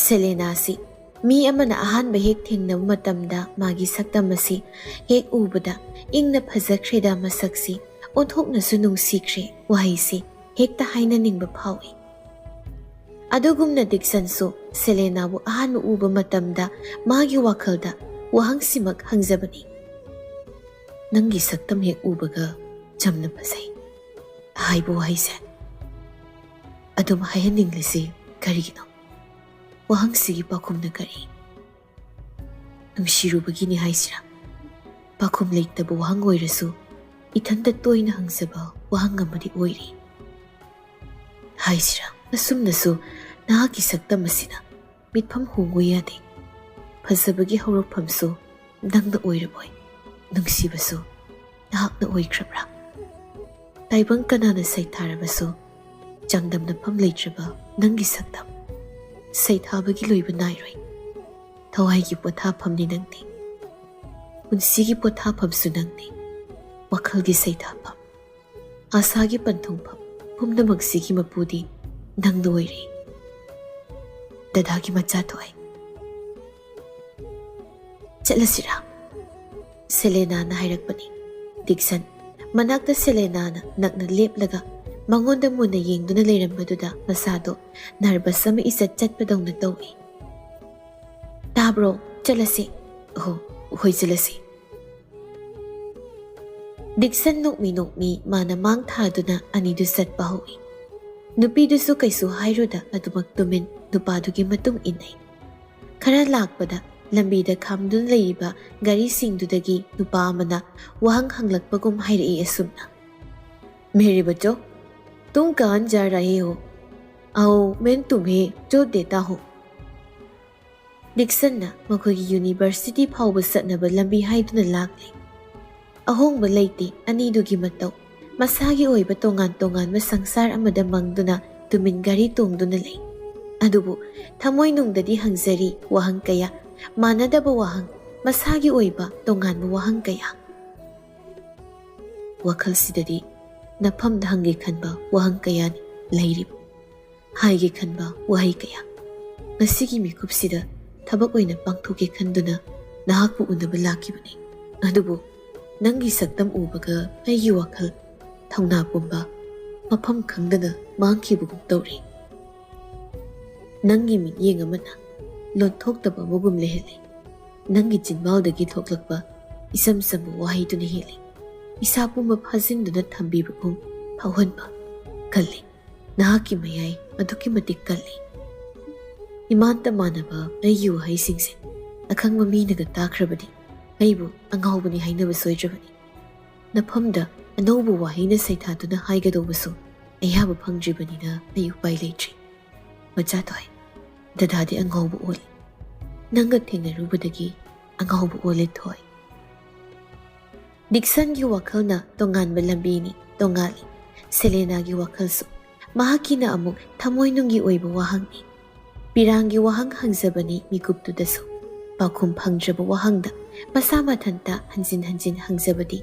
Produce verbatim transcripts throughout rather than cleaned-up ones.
ꯁꯦꯂꯦꯅꯥꯁꯤ ꯃꯤ ꯑꯃꯅ ꯑꯍꯥꯟꯕ ꯍꯦꯛ ꯊꯦꯡꯅꯕ ꯃꯇꯝꯗ ꯃꯥꯒꯤ ꯁꯛꯇꯝ ꯑꯁꯤ ꯍꯦꯛ ꯎꯕꯗ "ꯏꯪꯅ ꯐꯖꯈ꯭ꯔꯦꯗ ꯃꯁꯛꯁꯤ, ꯑꯣꯟꯊꯣꯛꯅꯁꯨ ꯅꯨꯡꯁꯤꯈ꯭ꯔꯦ" ꯋꯥꯍꯩꯁꯤ ꯍꯦꯛꯇ ꯍꯥꯏꯅꯅꯤꯡꯕ ꯐꯥꯎꯏ꯫ ꯑꯗꯨꯒꯨꯝꯅ ꯗꯤꯛꯁꯟꯁꯨ ꯁꯦꯂꯦꯅꯥꯕꯨ ꯑꯍꯥꯟꯕ ꯎꯕ ꯃꯇꯝꯗ ꯃꯥꯒꯤ ꯋꯥꯈꯜꯗ ꯋꯥꯍꯪꯁꯤꯃꯛ ꯍꯪꯖꯕꯅꯤ꯫ "ꯅꯪꯒꯤ ꯁꯛꯇꯝ ꯍꯦꯛ ꯎꯕꯒ ꯆꯝꯅ ꯐꯖꯩ" ꯍꯥꯏꯕ ꯋꯥꯍꯩꯁꯦ ꯑꯗꯨꯝ ꯍꯥꯏꯍꯟꯅꯤꯡꯂꯤꯁꯤ ꯀꯔꯤꯒꯤꯅꯣ? ꯋꯥꯍꯪꯁꯤꯒꯤ ꯄꯥꯎꯈꯨꯝꯅ ꯀꯔꯤ? ꯅꯨꯡꯁꯤꯔꯨꯕꯒꯤꯅꯤ ꯍꯥꯏꯁꯤꯔꯥ? ꯄꯥꯎꯈꯨꯝ ꯂꯩꯇꯕ ꯋꯥꯍꯪ ꯑꯣꯏꯔꯁꯨ ꯏꯊꯟꯇ ꯇꯣꯏꯅ ꯍꯪꯖꯕ ꯋꯥꯍꯪ ꯑꯃꯗꯤ ꯑꯣꯏꯔꯤ ꯍꯥꯏꯁꯤꯔꯥ? ꯑꯁꯨꯝꯅꯁꯨ ꯅꯍꯥꯛꯀꯤ ꯁꯛꯇꯝ ꯑꯁꯤꯅ ꯃꯤꯠꯐꯝ ꯍꯣꯡꯉꯨ ꯌꯥꯗꯦ꯫ ꯐꯖꯕꯒꯤ ꯍꯧꯔꯛꯐꯝꯁꯨ ꯅꯪꯅ ꯑꯣꯏꯔꯕꯣꯏ, ꯅꯨꯡꯁꯤꯕꯁꯨ ꯅꯍꯥꯛꯅ ꯑꯣꯏꯈ꯭ꯔꯕ꯭ꯔꯥ? ꯇꯥꯏꯕꯪ ꯀꯅꯥꯅ ꯁꯩꯊꯥꯔꯕꯁꯨ ꯆꯥꯡꯗꯝꯅꯐꯝ ꯂꯩꯇ꯭ꯔꯕ ꯅꯪꯒꯤ ꯁꯛꯇꯝ ꯁꯩꯊꯥꯕꯒꯤ ꯂꯣꯏꯕ ꯅꯥꯏꯔꯣꯏ꯫ ꯊꯋꯥꯏꯒꯤ ꯄꯣꯊꯥꯐꯝꯅꯤ ꯅꯪꯗꯤ꯫ ꯄꯨꯟꯁꯤꯒꯤ ꯄꯣꯊꯥꯐꯝꯁꯨ ꯅꯪꯅꯤ꯫ ꯋꯥꯈꯜꯒꯤ ꯁꯩꯊꯥꯐꯝ, ꯑꯥꯁꯥꯒꯤ ꯄꯟꯊꯨꯡꯐꯝ, ꯄꯨꯝꯅꯃꯛꯁꯤꯒꯤ ꯃꯄꯨꯗꯤ ꯅꯪꯅ ꯑꯣꯏꯔꯦ꯫ ꯗꯗꯥꯒꯤ ꯃꯆꯥ ꯊꯣꯛꯑꯦ꯫ "ꯆꯠꯂꯁꯤꯔꯥ?" ꯁꯦꯂꯦꯅꯥꯅ ꯍꯥꯏꯔꯛꯄꯅꯤ꯫ ꯗꯤꯛꯁꯟ ꯃꯅꯥꯛꯇ ꯁꯦꯂꯦꯅꯥꯅ ꯅꯛꯅ ꯂꯦꯞꯂꯒ ꯃꯉꯣꯟꯗ ꯃꯨꯟꯅ ꯌꯦꯡꯗꯨꯅ ꯂꯩꯔꯝꯕꯗꯨꯗ ꯃꯁꯥꯗꯣ ꯅꯔꯚꯁ ꯑꯃ ꯏꯆꯠ ꯆꯠꯄꯗꯧꯅ ꯇꯧꯏ꯫ "ꯇꯥꯕ꯭ꯔꯣ? ꯆꯠꯂꯁꯤ꯫" "ꯑꯍꯣ, ꯍꯣꯏ, ꯆꯠꯂꯁꯤ꯫" ꯗꯤꯛꯁꯟ ꯅꯣꯛꯃꯤ ꯅꯣꯛꯃꯤ ꯃꯥꯅ ꯃꯥꯡ ꯊꯥꯗꯨꯅ ꯑꯅꯤꯗꯨ ꯆꯠꯄ ꯍꯧꯏ꯫ ꯅꯨꯄꯤꯗꯨꯁꯨ ꯀꯩꯁꯨ ꯍꯥꯏꯔꯨꯗ ꯑꯗꯨꯃꯛ ꯇꯨꯃꯤꯟ ꯅꯨꯄꯥꯗꯨꯒꯤ ꯃꯇꯨꯡ ꯏꯟꯅꯩ꯫ ꯈꯔ ꯂꯥꯛꯄꯗ ꯂꯝꯕꯤꯗ ꯈꯥꯝꯗꯨꯅ ꯂꯩꯔꯤꯕ ꯒꯥꯔꯤꯁꯤꯡꯗꯨꯗꯒꯤ ꯅꯨꯄꯥ ꯑꯃꯅ ꯋꯥꯍꯪ ꯍꯪꯂꯛꯄꯒꯨꯝ ꯍꯥꯏꯔꯛꯏ ꯑꯁꯨꯝꯅ, "मेरे बच्चों, तुम कहाँ जा रहे हो? आओ, मैं तुम्हें छोड़ देता हूँ।" ꯗꯤꯛꯁꯟꯅ ꯃꯈꯣꯏꯒꯤ ꯌꯨꯅꯤꯚꯔꯁꯤꯇꯤ ꯐꯥꯎꯕ ꯆꯠꯅꯕ ꯂꯝꯕꯤ ꯍꯥꯏꯗꯨꯅ ꯂꯥꯛꯂꯦ꯫ ꯑꯍꯣꯡꯕ ꯂꯩꯇꯦ ꯑꯅꯤꯗꯨꯒꯤ ꯃꯇꯧ꯫ ꯃꯁꯥꯒꯤ ꯑꯣꯏꯕ ꯇꯣꯉꯥꯟ ꯇꯣꯉꯥꯟꯕ ꯁꯪꯁꯥꯔ ꯑꯃꯗ ꯃꯪꯗꯨꯅ ꯇꯨꯃꯤꯟ ꯒꯥꯔꯤ ꯇꯣꯡꯗꯨꯅ ꯂꯩ꯫ ꯑꯗꯨꯕꯨ ꯊꯃꯣꯏꯅꯨꯡꯗꯗꯤ ꯍꯪꯖꯔꯤ ꯋꯥꯍꯪ ꯀꯌꯥ, ꯃꯥꯟꯅꯗꯕ ꯋꯥꯍꯪ, ꯃꯁꯥꯒꯤ ꯑꯣꯏꯕ ꯇꯣꯉꯥꯟꯕ ꯋꯥꯍꯪ ꯀꯌꯥ꯫ ꯋꯥꯈꯜꯁꯤꯗꯗꯤ ꯅꯐꯝꯗ ꯍꯪꯒꯦ ꯈꯟꯕ ꯋꯥꯍꯪ ꯀꯌꯥꯅꯤ ꯂꯩꯔꯤꯕ, ꯍꯥꯏꯒꯦ ꯈꯟꯕ ꯋꯥꯍꯩ ꯀꯌꯥ꯫ ꯉꯁꯤꯒꯤ ꯃꯤꯀꯨꯞꯁꯤꯗ ꯊꯕꯛ ꯑꯣꯏꯅ ꯄꯥꯡꯊꯣꯛꯀꯦ ꯈꯟꯗꯨꯅ ꯅꯍꯥꯛꯄꯨ ꯎꯅꯕ ꯂꯥꯛꯈꯤꯕꯅꯤ꯫ ꯑꯗꯨꯕꯨ ꯅꯪꯒꯤ ꯁꯛꯇꯝ ꯎꯕꯒ ꯑꯩꯒꯤ ꯋꯥꯈꯜ ꯊꯧꯅꯥ ꯄꯨꯝꯕ ꯃꯐꯝ ꯈꯪꯗꯅ ꯃꯥꯡꯈꯤꯕꯒꯨꯝ ꯇꯧꯔꯦ꯫ ꯅꯪꯒꯤ ꯃꯤꯠꯌꯦꯡ ꯑꯃꯅ ꯂꯣꯟꯊꯣꯛꯇꯕ ꯑꯃꯒꯨꯝ ꯂꯩꯍꯜꯂꯤ꯫ ꯅꯪꯒꯤ ꯆꯤꯟꯕꯥꯜꯗꯒꯤ ꯊꯣꯛꯂꯛꯄ ꯏꯆꯝ ꯆꯝꯕ ꯋꯥꯍꯩꯗꯨꯅ ꯍꯦꯜꯂꯤ꯫ ꯏꯁꯥ ꯄꯨꯝꯕ ꯐꯥꯖꯤꯟꯗꯨꯅ ꯊꯝꯕꯤꯕꯒꯨꯝ ꯐꯥꯎꯍꯟꯕ ꯀꯜꯂꯤ꯫ ꯅꯍꯥꯛꯀꯤ ꯃꯌꯥꯏ ꯑꯗꯨꯛꯀꯤ ꯃꯇꯤꯛ ꯀꯜꯂꯤ꯫ ꯏꯃꯥꯟꯇ ꯃꯥꯟꯅꯕ ꯑꯩꯒꯤ ꯋꯥꯍꯩꯁꯤꯡꯁꯦ ꯑꯈꯪꯕ ꯃꯤꯅꯒ ꯇꯥꯈ꯭ꯔꯕꯗꯤ ꯑꯩꯕꯨ ꯑꯉꯥꯎꯕꯅꯤ ꯍꯥꯏꯅꯕ ꯁꯣꯏꯗ꯭ꯔꯕꯅꯤ꯫ ꯅꯐꯝꯗ ꯑꯅꯧꯕ ꯋꯥꯍꯩꯅ ꯁꯩꯊꯥꯗꯨꯅ ꯍꯥꯏꯒꯗꯧꯕꯁꯨ ꯑꯌꯥꯕ ꯐꯪꯗ꯭ꯔꯤꯕꯅꯤꯅ ꯑꯩ ꯎꯄꯥꯏ ꯂꯩꯇ꯭ꯔꯤ꯫ ꯃꯆꯥ ꯊꯣꯏ, ꯗꯗꯥꯗꯤ ꯑꯉꯥꯎꯕ ꯑꯣꯜꯂꯤ꯫ ꯅꯪꯒ ꯊꯦꯡꯅꯔꯨꯕꯗꯒꯤ ꯑꯉꯥꯎꯕ ꯑꯣꯜꯂꯦ ꯊꯣꯏ꯫ ꯗꯤꯛꯁꯟꯒꯤ ꯋꯥꯈꯜꯅ ꯇꯣꯉꯥꯟꯕ ꯂꯝꯕꯤꯅꯤ, ꯇꯣꯉꯥꯜꯂꯤ꯫ ꯁꯦꯂꯦꯅꯥꯒꯤ ꯋꯥꯈꯜꯁꯨ꯫ ꯃꯍꯥꯛꯀꯤꯅ ꯑꯃꯨꯛ ꯊꯃꯣꯏꯅꯨꯡꯒꯤ ꯑꯣꯏꯕ ꯋꯥꯍꯪꯅꯤ꯫ ꯄꯤꯔꯥꯡꯒꯤ ꯋꯥꯍꯪ ꯍꯪꯖꯕꯅꯤ ꯃꯤꯀꯨꯞꯇꯨꯗꯁꯨ꯫ ꯄꯥꯎꯈꯨꯝ ꯐꯪꯗ꯭ꯔꯕ ꯋꯥꯍꯪꯗ ꯃꯁꯥ ꯃꯊꯟꯇ ꯍꯟꯖꯤꯟ ꯍꯟꯖꯤꯟ ꯍꯪꯖꯕꯗꯤ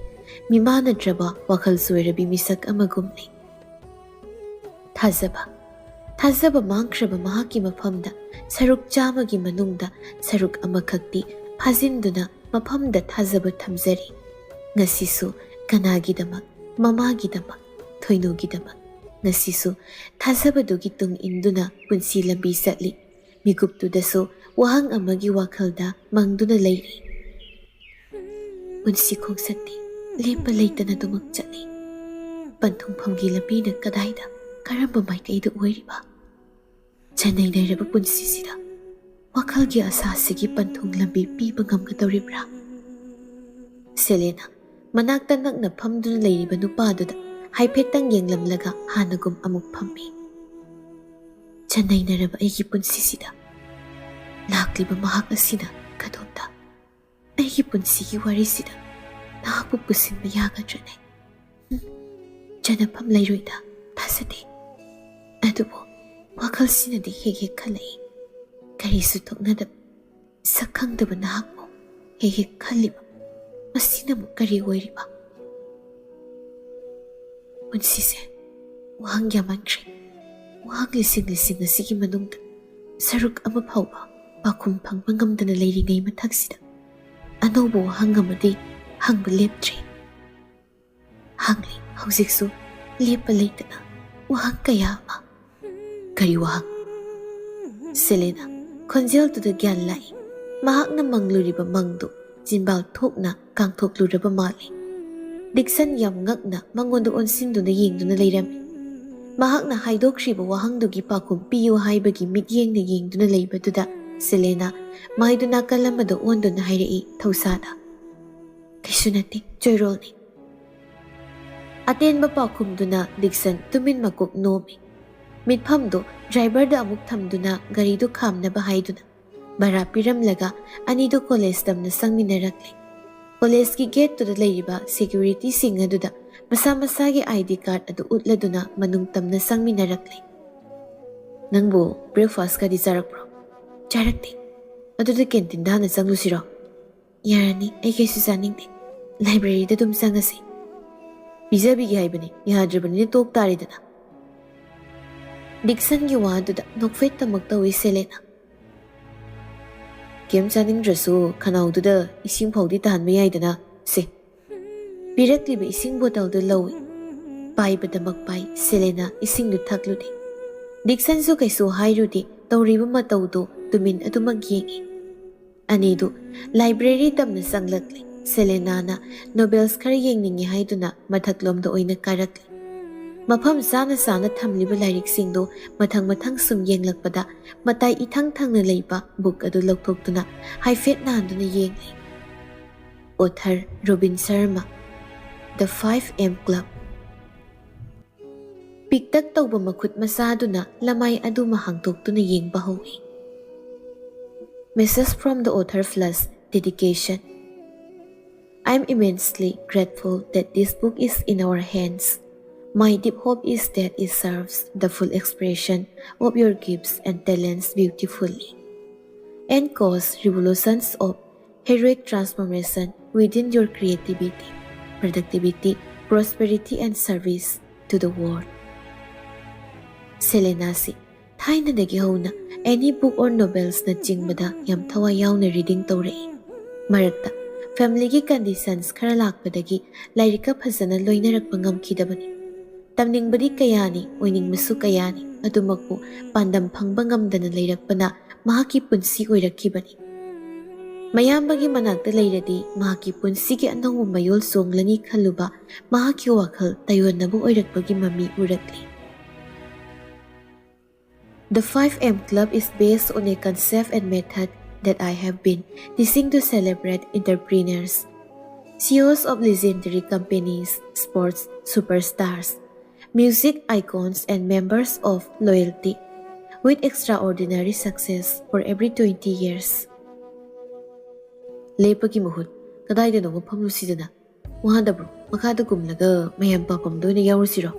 ꯃꯤꯃꯥꯟꯅꯗ꯭ꯔꯕ ꯋꯥꯈꯜ ꯆꯣꯏꯔꯕꯤ ꯃꯤꯁꯛ ꯑꯃꯒꯨꯝꯅꯤ꯫ ꯊꯥꯖꯕ꯫ ꯊꯥꯖꯕ ꯃꯥꯡꯈ꯭ꯔꯕ ꯃꯍꯥꯛꯀꯤ ꯃꯐꯝꯗ ꯁꯔꯨꯛ ꯆꯥꯝꯃꯒꯤ ꯃꯅꯨꯡꯗ ꯁꯔꯨꯛ ꯑꯃꯈꯛꯇꯤ ꯐꯥꯖꯤꯟꯗꯨꯅ ꯃꯐꯝꯗ ꯊꯥꯖꯕ ꯊꯝꯖꯔꯤ꯫ ꯉꯁꯤꯁꯨ ꯀꯅꯥꯒꯤꯗꯃꯛ, ꯃꯃꯥꯒꯤꯗꯃꯛ, ꯊꯣꯏꯅꯨꯒꯤꯗꯃꯛ, ꯉꯁꯤꯁꯨ ꯊꯥꯖꯕꯗꯨꯒꯤ ꯇꯨꯡ ꯏꯟꯗꯨꯅ ꯄꯨꯟꯁꯤ ꯂꯝꯕꯤ ꯆꯠꯂꯤ꯫ ꯃꯤꯀꯨꯞꯇꯨꯗꯁꯨ ꯋꯥꯍꯪ ꯑꯃꯒꯤ ꯋꯥꯈꯜꯗ ꯃꯪꯗꯨꯅ ꯂꯩꯔꯤ꯫ ꯄꯨꯟꯁꯤ ꯈꯣꯡꯆꯠꯇꯤ ꯂꯦꯞꯄ ꯂꯩꯇꯅ ꯑꯗꯨꯃꯛ ꯆꯠꯂꯤ꯫ ꯄꯟꯊꯨꯡꯐꯝꯒꯤ ꯂꯝꯕꯤꯅ ꯀꯗꯥꯏꯗ, ꯀꯔꯝꯕ ꯃꯥꯏꯀꯩꯗ ꯑꯣꯏꯔꯤꯕ? ꯆꯟꯅꯩꯅꯔꯕ ꯄꯨꯟꯁꯤꯁꯤꯗ ꯋꯥꯈꯜꯒꯤ ꯑꯁꯥꯁꯤꯒꯤ ꯄꯟꯊꯨꯡ ꯂꯝꯕꯤ ꯄꯤꯕ ꯉꯝꯒꯗꯧꯔꯤꯕ꯭ꯔꯥ? ꯁꯦꯂꯦꯅꯥ ꯃꯅꯥꯛꯇ ꯅꯛꯅ ꯐꯝꯗꯨꯅ ꯂꯩꯔꯤꯕ ꯅꯨꯄꯥꯗꯨꯗ ꯍꯥꯏꯐꯦꯠꯇꯪ ꯌꯦꯡꯂꯝꯂꯒ ꯍꯥꯟꯅꯒꯨꯝ ꯑꯃꯨꯛ ꯐꯝꯃꯤ꯫ ꯆꯟꯅꯩꯅꯔꯕ ꯑꯩꯒꯤ ꯄꯨꯟꯁꯤꯁꯤꯗ ꯂꯥꯛꯂꯤꯕ ꯃꯍꯥꯛ ꯑꯁꯤꯅ ꯀꯗꯣꯝꯗ ꯑꯩꯒꯤ ꯄꯨꯟꯁꯤꯒꯤ ꯋꯥꯔꯤꯁꯤꯗ ꯅꯍꯥꯛꯄꯨ ꯄꯨꯁꯤꯟꯕ ꯌꯥꯒꯗ꯭ꯔꯅꯦ? ꯍꯨꯝ, ꯆꯟꯅꯐꯝ ꯂꯩꯔꯣꯏꯗ, ꯊꯥꯖꯗꯦ꯫ ꯑꯗꯨꯕꯨ ꯋꯥꯈꯜꯁꯤꯅꯗꯤ ꯍꯦꯛ ꯍꯦꯛ ꯈꯜꯂꯛꯏ, ꯀꯔꯤꯁꯨ ꯊꯣꯛꯅꯗꯕ, ꯁꯛ ꯈꯪꯗꯕ ꯅꯍꯥꯛꯄꯨ ꯍꯦꯛ ꯍꯦꯛ ꯈꯜꯂꯤꯕ, ꯃꯁꯤꯅ ꯑꯃꯨꯛ ꯀꯔꯤ ꯑꯣꯏꯔꯤꯕ? ꯄꯨꯟꯁꯤꯁꯦ ꯋꯥꯍꯪ ꯌꯥꯝꯃꯟꯈ꯭ꯔꯦ꯫ ꯋꯥꯍꯪ ꯂꯤꯁꯤꯡ ꯂꯤꯁꯤꯡ ꯑꯁꯤꯒꯤ ꯃꯅꯨꯡꯗ ꯁꯔꯨꯛ ꯑꯃ ꯐꯥꯎꯕ ꯄꯥꯎꯈꯨꯝ ꯐꯪꯕ ꯉꯝꯗꯅ ꯂꯩꯔꯤꯉꯩ ꯃꯊꯛꯁꯤꯗ ꯑꯅꯧꯕ ꯋꯥꯍꯪ ꯑꯃꯗꯤ ꯍꯪꯕ ꯂꯦꯞꯇ꯭ꯔꯦ꯫ ꯍꯪꯂꯤ ꯍꯧꯖꯤꯛꯁꯨ ꯂꯦꯞꯄ ꯂꯩꯇꯅ ꯋꯥꯍꯪ ꯀꯌꯥ ꯑꯃ꯫ "ꯀꯔꯤ ꯋꯥꯍꯪ?" ꯁꯦꯂꯦꯅꯥ ꯈꯣꯟꯖꯦꯜꯗꯨꯗ ꯒ꯭ꯌꯥꯟ ꯂꯥꯛꯏ꯫ ꯃꯍꯥꯛꯅ ꯃꯪꯂꯨꯔꯤꯕ ꯃꯪꯗꯨ ꯆꯤꯟꯕꯥꯜ ꯊꯣꯛꯅ ꯀꯥꯡꯊꯣꯛꯂꯨꯔꯕ ꯃꯥꯜꯂꯤ꯫ ꯗꯤꯛꯁꯟ ꯌꯥꯝ ꯉꯛꯅ ꯃꯉꯣꯟꯗ ꯑꯣꯟꯁꯤꯟꯗꯨꯅ ꯌꯦꯡꯗꯨꯅ ꯂꯩꯔꯝꯃꯤ꯫ ꯃꯍꯥꯛꯅ ꯍꯥꯏꯗꯣꯛꯈ꯭ꯔꯤꯕ ꯋꯥꯍꯪꯗꯨꯒꯤ ꯄꯥꯎꯈꯨꯝ ꯄꯤꯌꯨ ꯍꯥꯏꯕꯒꯤ ꯃꯤꯠꯌꯦꯡꯅ ꯌꯦꯡꯗꯨꯅ ꯂꯩꯕꯗꯨꯗ ꯁꯦꯂꯦꯅꯥ ꯃꯥꯏꯗꯨ ꯅꯥꯀꯜ ꯑꯃꯗ ꯑꯣꯟꯗꯨꯅ ꯍꯥꯏꯔꯛꯏ ꯊꯧꯁꯥꯅ, "ꯀꯩꯁꯨ ꯅꯠꯇꯦ, ꯆꯣꯏꯔꯣꯜꯅꯤ꯫" ꯑꯇꯦꯟꯕ ꯄꯥꯎꯈꯨꯝꯗꯨꯅ ꯗꯤꯛꯁꯟ ꯇꯨꯃꯤꯟ ꯃꯀꯣꯛ ꯅꯣꯝꯃꯤ꯫ ꯃꯤꯠꯐꯝꯗꯨ ꯗ꯭ꯔꯥꯏꯚꯔꯗ ꯑꯃꯨꯛ ꯊꯝꯗꯨꯅ ꯒꯥꯔꯤꯗꯨ ꯈꯥꯝꯅꯕ ꯍꯥꯏꯗꯨꯅ ꯚꯔꯥ ꯄꯤꯔꯝꯂꯒ ꯑꯅꯤꯗꯨ ꯀꯣꯂꯦꯖ ꯇꯝꯅ ꯆꯪꯃꯤꯟꯅꯔꯛꯂꯦ꯫ ꯀꯣꯂꯦꯖꯀꯤ ꯒꯦꯠꯇꯨꯗ ꯂꯩꯔꯤꯕ ꯁꯦꯀ꯭ꯌꯨꯔꯤꯇꯤꯁꯤꯡ ꯑꯗꯨꯗ ꯃꯁꯥ ꯃꯁꯥꯒꯤ ID card ꯑꯗꯨ ꯎꯠꯂꯗꯨꯅ ꯃꯅꯨꯡ ꯇꯝꯅ ꯆꯪꯃꯤꯟꯅꯔꯛꯂꯦ꯫ "ꯅꯪꯕꯨ breakfast ꯀꯗꯤ ꯆꯥꯔꯛꯄ꯭ꯔꯣ?" "ꯆꯥꯔꯛꯇꯦ꯫" "ꯑꯗꯨꯗꯤ ꯀꯦꯟꯇꯤꯟꯗ ꯍꯥꯟꯅ ꯆꯪꯂꯨꯁꯤꯔꯣ?" "ꯌꯥꯔꯅꯤ, ꯑꯩ ꯀꯩꯁꯨ ꯆꯥꯅꯤꯡꯗꯦ꯫ ꯂꯥꯏꯕ꯭ꯔꯦꯔꯤꯗ ꯑꯗꯨꯝ ꯆꯪꯉꯁꯤ꯫" "ꯄꯤꯖꯕꯤꯒꯦ ꯍꯥꯏꯕꯅꯤ, ꯌꯥꯗ꯭ꯔꯕꯅꯤꯅ ꯇꯣꯛ ꯇꯥꯔꯦꯗꯅ꯫" ꯗꯤꯛꯁꯟꯒꯤ ꯋꯥꯗꯨꯗ ꯅꯣꯛꯐꯦꯠꯇꯃꯛ ꯇꯧꯏ ꯁꯦꯂꯦꯅꯥ꯫ "ꯀꯩꯝ ꯆꯥꯅꯤꯡꯗ꯭ꯔꯁꯨ ꯈꯅꯥꯎꯗꯨꯗ ꯏꯁꯤꯡ ꯐꯥꯎꯗꯤ ꯇꯥꯍꯟꯕ ꯌꯥꯏꯗꯅ꯫ ꯁꯦ꯫" ꯄꯤꯔꯛꯂꯤꯕ ꯏꯁꯤꯡ ꯕꯣꯇꯜꯗꯨ ꯂꯧꯏ꯫ ꯄꯥꯏꯕꯗꯃꯛ ꯄꯥꯏ ꯁꯦꯂꯦꯅꯥ ꯏꯁꯤꯡꯗꯨ ꯊꯛꯂꯨꯗꯦ꯫ ꯗꯤꯛꯁꯟꯁꯨ ꯀꯩꯁꯨ ꯍꯥꯏꯔꯨꯗꯦ꯫ ꯇꯧꯔꯤꯕ ꯃꯇꯧꯗꯨ ꯇꯨꯃꯤꯟ ꯑꯗꯨꯃꯛ ꯌꯦꯡꯏ꯫ ꯑꯅꯤꯗꯨ ꯂꯥꯏꯕ꯭ꯔꯦꯔꯤ ꯇꯝꯅ ꯆꯪꯂꯛꯂꯦ꯫ ꯁꯦꯂꯦꯅꯥꯅ ꯅꯣꯕꯦꯜꯁ ꯈꯔ ꯌꯦꯡꯅꯤꯡꯉꯤ ꯍꯥꯏꯗꯨꯅ ꯃꯊꯛꯂꯣꯝꯗ ꯑꯣꯏꯅ ꯀꯥꯔꯛꯂꯦ꯫ ꯃꯐꯝ ꯆꯥꯅ ꯆꯥꯅ ꯊꯝꯂꯤꯕ ꯂꯥꯏꯔꯤꯛꯁꯤꯡꯗꯨ ꯃꯊꯪ ꯃꯊꯪ ꯁꯨꯝ ꯌꯦꯡꯂꯛꯄꯗ ꯃꯇꯥꯏ ꯏꯊꯪ ꯊꯪꯅ ꯂꯩꯕ ꯕꯨꯛ ꯑꯗꯨ ꯂꯧꯊꯣꯛꯇꯨꯅ ꯍꯥꯏꯐꯦꯠ ꯅꯥꯟꯗꯨꯅ ꯌꯦꯡꯂꯦ꯫ Author Robin Sharma, The Five M Club꯫ ꯄꯤꯛꯇꯛ ꯇꯧꯕ ꯃꯈꯨꯠ ꯃꯆꯥꯗꯨꯅ ꯂꯃꯥꯏ ꯑꯗꯨꯃ ꯍꯥꯡꯗꯣꯛꯇꯨꯅ ꯌꯦꯡꯕ ꯍꯧꯏ꯫ Message from the author plus dedication. I am immensely grateful that this book is in our hands. My deep hope is that it serves the full expression of your gifts and talents beautifully and cause revolutions of heroic transformation within your creativity, productivity, prosperity, and service to the world. ꯁꯦꯂꯦꯅꯥꯁꯤ ꯊꯥꯏꯅꯗꯒꯤ ꯍꯧꯅ any book or novelsꯅ ꯆꯤꯡꯕꯗ ꯌꯥꯝ ꯊꯋꯥꯏ ꯌꯥꯎꯅ reading ꯇꯧꯔꯛꯏ꯫ ꯃꯔꯛꯇ familyꯒꯤ conditions ꯈꯔ ꯂꯥꯛꯄꯗꯒꯤ ꯂꯥꯏꯔꯤꯛꯀ ꯐꯖꯅ ꯂꯣꯏꯅꯔꯛꯄ ꯉꯝꯈꯤꯗꯕꯅꯤ꯫ ꯇꯝꯅꯤꯡꯕꯗꯤ ꯀꯌꯥꯅꯤ, ꯑꯣꯏꯅꯤꯡꯕꯁꯨ ꯀꯌꯥꯅꯤ, ꯑꯗꯨꯃꯛꯄꯨ ꯄꯥꯟꯗꯝ ꯐꯪꯕ ꯉꯝꯗꯅ ꯂꯩꯔꯛꯄꯅ ꯃꯍꯥꯛꯀꯤ ꯄꯨꯟꯁꯤ ꯑꯣꯏꯔꯛꯈꯤꯕꯅꯤ꯫ ꯃꯌꯥꯝꯕꯒꯤ ꯃꯅꯥꯛꯇ ꯂꯩꯔꯗꯤ ꯃꯍꯥꯛꯀꯤ ꯄꯨꯟꯁꯤꯒꯤ ꯑꯅꯧꯕ ꯃꯌꯣꯜ ꯆꯣꯡꯂꯅꯤ ꯈꯜꯂꯨꯕ ꯃꯍꯥꯛꯀꯤ ꯋꯥꯈꯜ ꯇꯥꯏꯑꯣꯟꯅꯕ ꯑꯣꯏꯔꯛꯄꯒꯤ ꯃꯃꯤ ꯎꯔꯛꯂꯤ꯫ The five M Club is based on a concept and method that I have been teaching to celebrate entrepreneurs, CEOs of legendary companies, sports superstars, music icons, and members of loyalty, with extraordinary success for every twenty years. ꯂꯦꯞꯄꯒꯤ ꯃꯍꯨꯠ ꯀꯗꯥꯏꯗꯅꯣ ꯃꯐꯝ ꯂꯨꯁꯤꯗꯅ? ꯋꯥꯗꯕ꯭ꯔꯣ? ꯃꯈꯥꯗ ꯀꯨꯝꯂꯒ ꯃꯌꯥꯝ ꯄꯥꯐꯝꯗ ꯑꯣꯏꯅ ꯌꯥꯎꯔꯨꯁꯤꯔꯣ?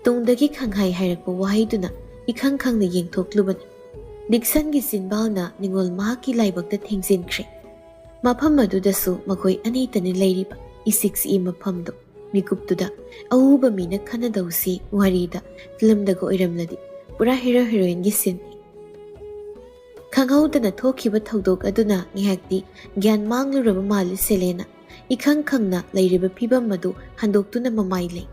ꯇꯨꯡꯗꯒꯤ ꯈꯪꯍꯥꯏ ꯍꯥꯏꯔꯛꯄ ꯋꯥꯍꯩꯗꯨꯅ ꯏꯈꯪ ꯈꯪꯅ ꯌꯦꯡꯊꯣꯛꯂꯨꯕꯅꯤ꯫ ꯗꯤꯛꯁꯟꯒꯤ ꯆꯤꯟꯕꯥꯜꯅ ꯅꯤꯉꯣꯜ ꯃꯍꯥꯛꯀꯤ ꯂꯥꯏꯕꯛꯇ ꯊꯦꯡꯖꯤꯟꯈ꯭ꯔꯦ꯫ ꯃꯐꯝ ꯑꯗꯨꯗꯁꯨ ꯃꯈꯣꯏ ꯑꯅꯤꯇꯅꯤ ꯂꯩꯔꯤꯕ꯫ ꯏꯁꯤꯛ ꯁꯤꯛꯏ ꯃꯐꯝꯗꯨ꯫ ꯃꯤꯀꯨꯞꯇꯨꯗ ꯑꯎꯕ ꯃꯤꯅ ꯈꯟꯅꯗꯧꯁꯤ ꯋꯥꯔꯤꯗ, ꯐꯤꯂꯝꯗꯒ ꯑꯣꯏꯔꯝꯂꯗꯤ ꯄꯨꯔꯥ ꯍꯤꯔꯣ ꯍꯤꯔꯣꯏꯟꯒꯤ ꯁꯤꯟꯅꯤ꯫ ꯈꯪꯍꯧꯗꯅ ꯊꯣꯛꯈꯤꯕ ꯊꯧꯗꯣꯛ ꯑꯗꯨꯅ ꯉꯥꯏꯍꯥꯛꯇꯤ ꯒ꯭ꯌꯥꯟ ꯃꯥꯡꯂꯨꯔꯕ ꯃꯥꯜꯂꯤ ꯁꯦꯂꯦꯅ꯫ ꯏꯈꯪ ꯈꯪꯅ ꯂꯩꯔꯤꯕ ꯐꯤꯕꯝ ꯑꯗꯨ ꯍꯟꯗꯣꯛꯇꯨꯅ ꯃꯃꯥꯏ ꯂꯩ꯫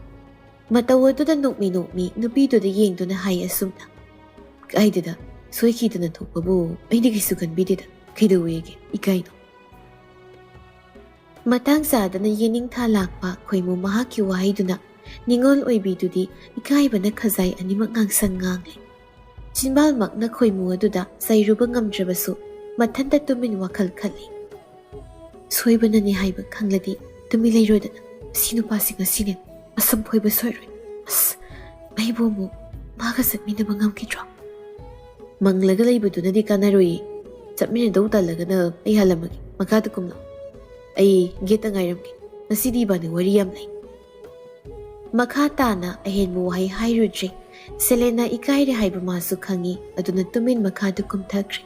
ꯃꯇꯧ ꯑꯗꯨꯗ ꯅꯣꯛꯃꯤ ꯅꯣꯛꯃꯤ ꯅꯨꯄꯤꯗꯨꯗ ꯌꯦꯡꯗꯨꯅ ꯍꯥꯏ ꯑꯁꯨꯝꯅ, "ꯀꯥꯏꯗꯦꯗ, ꯁꯣꯏꯈꯤꯗꯅ ꯊꯣꯛꯄꯕꯨ ꯑꯩꯗꯤ ꯀꯩꯁꯨ ꯈꯟꯕꯤꯗꯦꯗ, ꯀꯩꯗꯧꯋꯦꯒꯦ, ꯏꯀꯥꯏꯅꯣ?" ꯃꯇꯥꯡ ꯆꯥꯗꯅ ꯌꯦꯅꯤꯡꯊꯥ ꯂꯥꯛꯄ ꯈꯣꯏꯃꯨ ꯃꯍꯥꯛꯀꯤ ꯋꯥꯍꯩꯗꯨꯅ ꯅꯤꯉꯣꯜ ꯑꯣꯏꯕꯤꯗꯨꯗꯤ ꯏꯀꯥꯏꯕꯅ ꯈꯖꯥꯏ ꯑꯅꯤꯃꯛ ꯉꯥꯡꯁꯪ ꯉꯥꯡꯂꯦ꯫ ꯆꯤꯟꯕꯥꯜꯃꯛꯅ ꯈꯣꯏꯃꯨ ꯑꯗꯨꯗ ꯆꯩꯔꯨꯕ ꯉꯝꯗ꯭ꯔꯕꯁꯨ ꯃꯊꯟꯇ ꯇꯨꯃꯤꯟ ꯋꯥꯈꯜ ꯈꯜꯂꯤ꯫ "ꯁꯣꯏꯕꯅꯅꯤ ꯍꯥꯏꯕ ꯈꯪꯂꯗꯤ ꯇꯨꯃꯤꯟ ꯂꯩꯔꯣꯏꯗꯅ꯫ ꯁꯤ ꯅꯨꯄꯥꯁꯤ ꯉꯁꯤꯅꯦ ꯃꯁꯝ ꯐꯣꯏꯕ ꯁꯣꯏꯔꯣꯏ꯫ ꯑꯁ, ꯑꯩꯕꯨ ꯑꯃꯨꯛ ꯃꯥꯒ ꯆꯠꯃꯤꯟꯅꯕ ꯉꯝꯈꯤꯗ꯭ꯔꯣ?" "ꯃꯪꯂꯒ ꯂꯩꯕꯗꯨꯅꯗꯤ ꯀꯥꯟꯅꯔꯣꯏꯌꯦ꯫ ꯆꯠꯃꯤꯟꯅꯗꯧ ꯇꯜꯂꯒꯅ ꯑꯩ ꯍꯜꯂꯝꯃꯒꯦ꯫ ꯃꯈꯥꯗ ꯀꯨꯝꯂꯣ꯫ ꯑꯩ ꯒꯦꯠꯇ ꯉꯥꯏꯔꯝꯒꯦ꯫ ꯉꯁꯤꯗꯤ ꯏꯕꯥꯅꯤ ꯋꯥꯔꯤ ꯌꯥꯝ ꯂꯩ꯫" ꯃꯈꯥ ꯇꯥꯅ ꯑꯍꯦꯟꯕ ꯋꯥꯍꯩ ꯍꯥꯏꯔꯨꯗ꯭ꯔꯦ꯫ ꯁꯦꯂꯦꯅꯥ ꯏꯀꯥꯏꯔꯦ ꯍꯥꯏꯕ ꯃꯥꯁꯨ ꯈꯪꯏ, ꯑꯗꯨꯅ ꯇꯨꯃꯤꯟ ꯃꯈꯥꯗ ꯀꯨꯝꯊꯈ꯭ꯔꯦ꯫